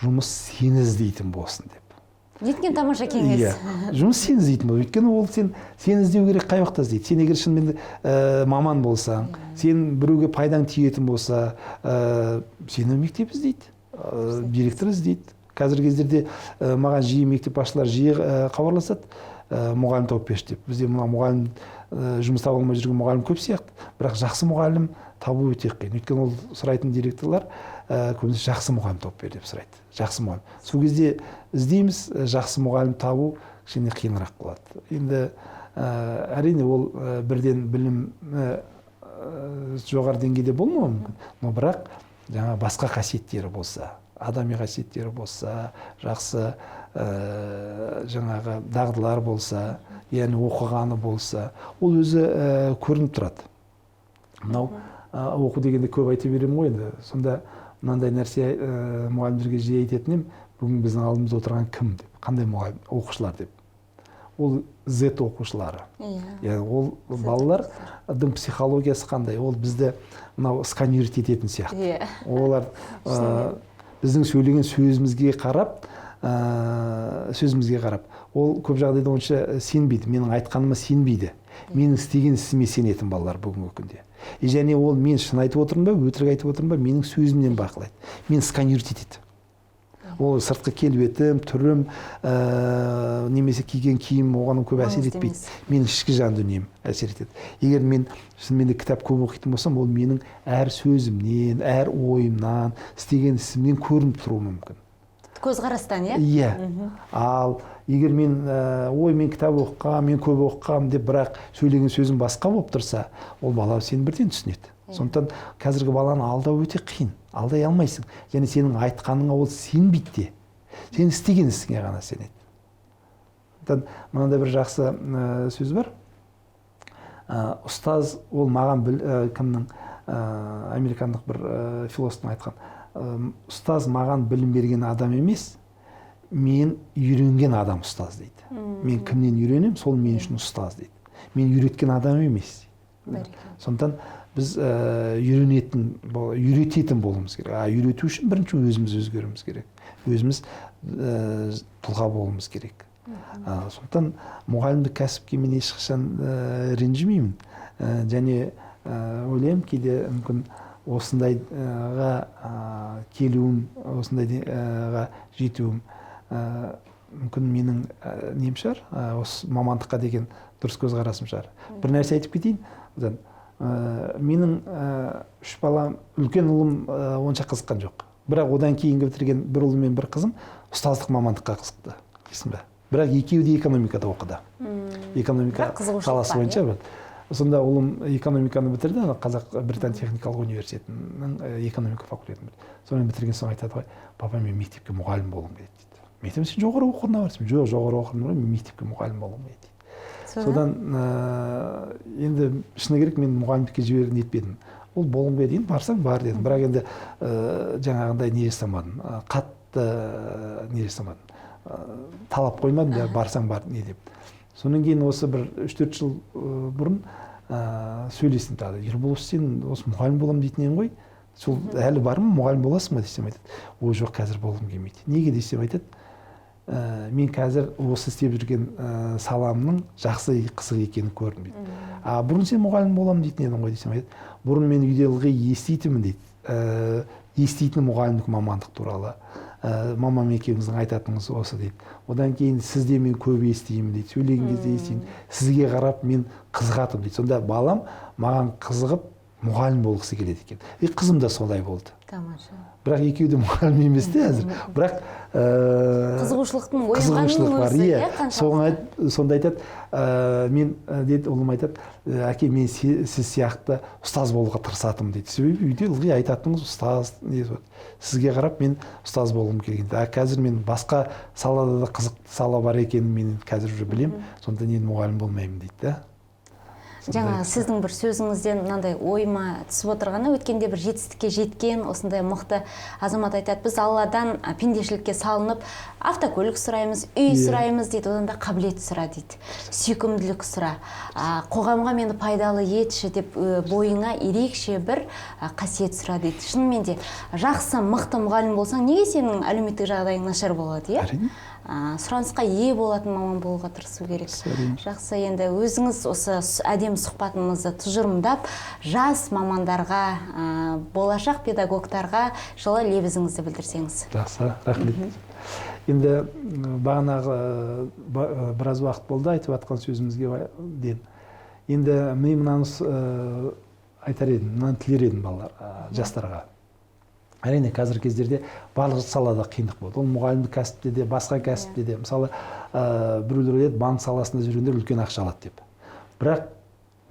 жұмыс сені іздейтін болсын деп. Неткен тамаша кеңес! Иә, жұмыс сені іздейтін болады, өйткені ол сен іздеу керек, қай уақытта іздейді? Сен егер шынымен де маман болсаң, сен біреуге пайдаң тиетін болса, сені мектеп іздейді, директор іздейді. Қазіргі кездерде маған жиі мектеп басшылары жиі хабарласады, мұғалім тауып берші деп. Бізде мына мұғалім, жұмыс таба алмай жүрген мұғалім көп сияқты, бірақ жақсы мұғалім табу өте қиын. Өйткені ол сұрайтын директорлар көбінесе жақсы мұғалім тауып бер деп сұрайды. Жақсы мұғалім, сол кезде іздейміз, жақсы мұғалім табу кішкене қиынырақ болады енді. Әрине, ол бірден білім жоғары деңгейде болмауы мүмкін, но бірақ жаңа басқа қасиеттері болса, адами қасиеттері болса, жақсы жаңағы дағдылар болса, яғни оқығаны болса, ол өзі көрініп тұрады. Мынау оқу дегенде көп айта беремін ғой енді. Сонда мынандай нәрсе, мұғалімдерге жиі айтатын едім: бүгін біздің алдымызда отырған кім деп, қандай мұғалім, оқушылар деп, ол Z оқушылары. Яғни ол балалардың психологиясы қандай, ол бізді мынау сканировать ететін сияқты. Олар біздің сөйлеген сөзімізге қарап сөзімізге қарап, ол көп жағдайда онша сенбейді, менің айтқаныма сенбейді, менің істеген ісіме сенетін балалар бүгінгі күнде. И және ол мен шын айтып отырмын ба, өтірік айтып отырмын ба, менің сөзімнен бақылайды, мен сканировать етеді. Ол сыртқы келбетім, түрім, немесе киген киім оған көп әсер етпейді, менің ішкі жан дүнием әсер етеді. Егер мен шынымен де кітап көп оқитын болсам, ол менің әр сөзімнен, әр ойымнан, істеген ісімнен көрініп тұруы мүмкін. Көзқарастан, иә? Иә. Ал егер мен ой, мен кітап оқығанмын, мен көп оқығанмын деп, бірақ сөйлеген сөзім басқа болып тұрса, ол бала сені бірден түсінеді. Сондықтан қазіргі баланы алдау өте қиын, алдай алмайсың. Және сенің айтқаныңа ол сенбейді де, сенің істеген ісіңе ғана сенеді. Сондықтан мынандай бір жақсы сөз бар. Ұстаз ол маған кімнің, американдық бір философтың айтқан, ұстаз маған білім берген адам емес, мен үйренген адам ұстаз дейді. Мен кімнен үйренемін, сол мен үшін ұстаз дейді. Мен үйреткен адам емес. Сондықтан біз үйрететін болуымыз керек. А үйрету үшін бірінші өзіміз өзгеруіміз керек. Өзіміз тұлға болуымыз керек. Сондықтан мұғалімдік кәсіпке мен ешқашан ренжімеймін. Және ойлаймын, кейде мүмкін осындайға келуім, осындайға жетуім мүмкін менің нем шығар, осы мамандыққа деген дұрыс көзқарасым шығар. Бір нәрсе айтып кетейін. Менің үш балам, үлкен ұлым онша қызыққан жоқ. Бірақ одан кейінгі бітірген бір ұлым мен бір қызым ұстаздық мамандыққа қызықты, дейсің бе? Бірақ екеуі де экономикада оқыды. Экономика саласы бойынша. Сонда ұлым экономиканы бітірді, Қазақ Британ техникалық университетінің экономика факультетін бітірді. Сонымен бітірген соң айтады ғой, папа, мен мектепке мұғалім болғым келеді дейді. Мен айтамын, сен жоғары оқу орнына барсың. Жоқ, жоғары оқу орнына бармын, мен мектепке мұғалім болғым келеді дейді. Содан енді шыны керек, мен мұғалімдікке жіберіп нетпедім. Ол болғым келеді, енді барсаң бар дедім. Бірақ енді жаңағындай не жасамадым, қатты не жасамадым, талап қоймадым, барсаң бар не деп. Содан кейін осы бір 3-4 жыл бұрын сөйлестім тағы. Ербол, сен осы мұғалім боламын дейтін едің ғой, сол әлі бар ма, мұғалім боласың ба десем айтады, ой жоқ, қазір болғым келмейді. Неге десем айтады, мен қазір осы істеп жүрген саламның жақсы қызық екенін көрдім дейді. А бұрын сен мұғалім боламын дейтін едің ғой десем айтады, бұрын мен үйде ылғи еститінмін дейді, еститін мұғалімдік мамандық туралы. Мамам екеуміздің айтатынымыз осы дейді. Одан кейін сізде мен көп естимін дейді, сөйлеген кезде естимін, сізге қарап мен қызығатынмын дейді. Сонда балам маған қызығып мұғалім болғысы келеді екен. И қызым да солай болды. Тамаша. Бірақ екеуі де мұғалім емес те әзір. Бірақ қызығушылықтың оянғанының өзі, иә, қаншалықты. Сонда айтады, мен дейді, ұлым айтады, әке, мен сіз сияқты ұстаз болуға тырысатынмын дейді. Себебі үйде ылғи айтатыныңыз ұстаз, сізге қарап мен ұстаз болғым келген. А қазір мен басқа салада да қызықты сала бар екенін мен қазір уже білемін, сонда мен мұғалім болмаймын дейді да. Жаңа сіздің бір сөзіңізден мынандай ойыма түсіп отырғаны, өткенде бір жетістікке жеткен осындай мықты азамат айтады, біз Алладан пендешілікке салынып автокөлік сұраймыз, үй сұраймыз дейді, одан да қабілет сұра дейді, сүйкімділік сұра, қоғамға мені пайдалы етші деп бойыңа ерекше бір қасиет сұра дейді. Шынымен де жақсы мықты мұғалім болсаң, неге сенің әлеуметтік жағдайың нашар болады, иә? Әрине. Сұранысқа ие болатын маман болуға тырысу керек. Жақсы, енді өзіңіз осы әдемі сұхбатымызды тұжырымдап, жас мамандарға, болашақ педагогтарға жылы лебізіңізді білдірсеңіз. Жақсы, рахмет. Енді бағанағы біраз уақыт болды айтып жатқан сөзімізге дейін. Енді мен мынаны айтар едім, мынаны тілер едім балалар, жастарға. Әрине, қазіргі кездерде барлық салада қиындық болды. Ол мұғалімдік кәсіпте де, басқа кәсіпте де. Мысалы, біреулер ойлайды, банк саласында жүргендер үлкен ақша алады деп. Бірақ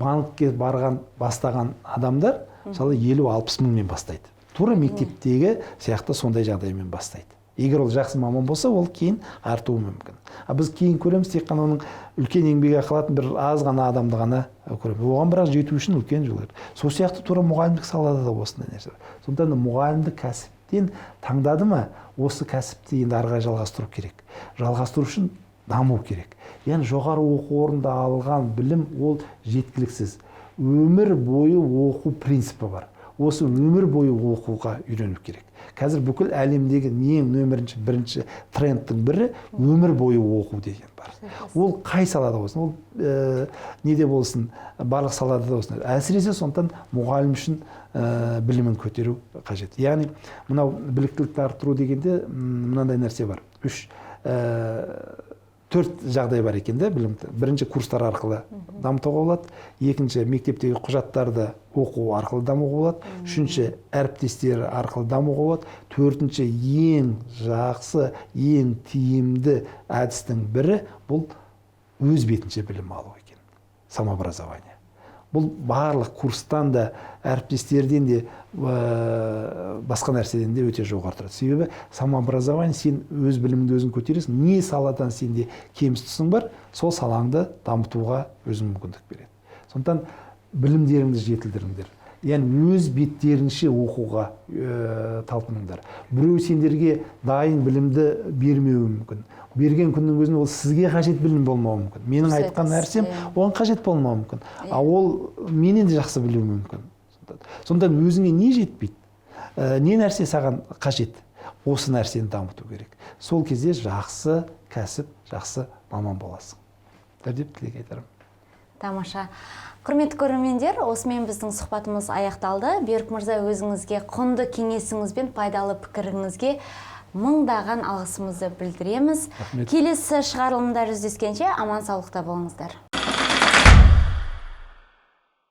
банкке барған, бастаған адамдар, мысалы, 50-60 мыңмен бастайды. Тура мектептегі сияқты сондай жағдаймен бастайды. Егер ол жақсы маман болса, ол кейін артуы мүмкін. А біз кейін көреміз, тек қана оның үлкен еңбек ақы алатын бір аз ғана адамды ғана көреміз. Оған бірақ жету үшін үлкен жол керек. Сол сияқты тура мұғалімдік салада да осындай нәрсе бар. Сондықтан да мұғалімдік кәсіптен таңдады ма, осы кәсіпті енді ары қарай жалғастыру керек. Жалғастыру үшін даму керек. Яғни жоғары оқу орнында алған білім ол жеткіліксіз. Өмір бойы оқу принципі бар. Осы өмір бойы оқуға үйрену керек. Қазір бүкіл әлемдегі ең нөмірінші бірінші трендтің бірі өмір бойы оқу деген бар. Ол қай салада болсын, ол неде болсын, барлық салада да болсын. Әсіресе сондықтан мұғалім үшін білімін көтеру қажет. Яғни мынау біліктілікті арттыру дегенде мынандай нәрсе бар. 3-4 жағдай бар екен де білімді. Бірінші, курстар арқылы дамытуға болады. Екінші, мектептегі құжаттарды оқу арқылы дамуға болады. Үшінші, әріптестер арқылы дамуға болады. Төртінші, ең жақсы, ең тиімді әдістің бірі бұл өз бетінше білім алу екен. Самообразование. Бұл барлық курстан да, әріптестерден де, басқа нәрседен де өте жоғары тұрады. Себебі самообразование, сен өз біліміңді өзің көтересің, не саладан сенде кеміс тұсың бар, сол салаңды дамытуға өзің мүмкіндік береді. Сондықтан білімдеріңді жетілдіріңдер. Яғни өз беттерінше оқуға талпыныңдар. Біреу сендерге дайын білімді бермеуі мүмкін. Берген күннің өзінде ол сізге қажет білім болмауы мүмкін. Менің айтқан нәрсем оған қажет болмауы мүмкін. А ол менен де жақсы білуі мүмкін. Сондықтан өзіңе не жетпейді, не нәрсе саған қажет, осы нәрсені дамыту керек. Сол кезде жақсы кәсіп, жақсы маман боласың деп тілек айтарым. Тамаша. Құрметті көрермендер, осымен біздің сұхбатымыз аяқталды. Берік мырза, өзіңізге құнды кеңесіңіз бен пайдалы пікіріңізге мыңдаған алғысымызды білдіреміз. Рахмет. Келесі шығарылымда жүздескенше аман саулықта болыңыздар.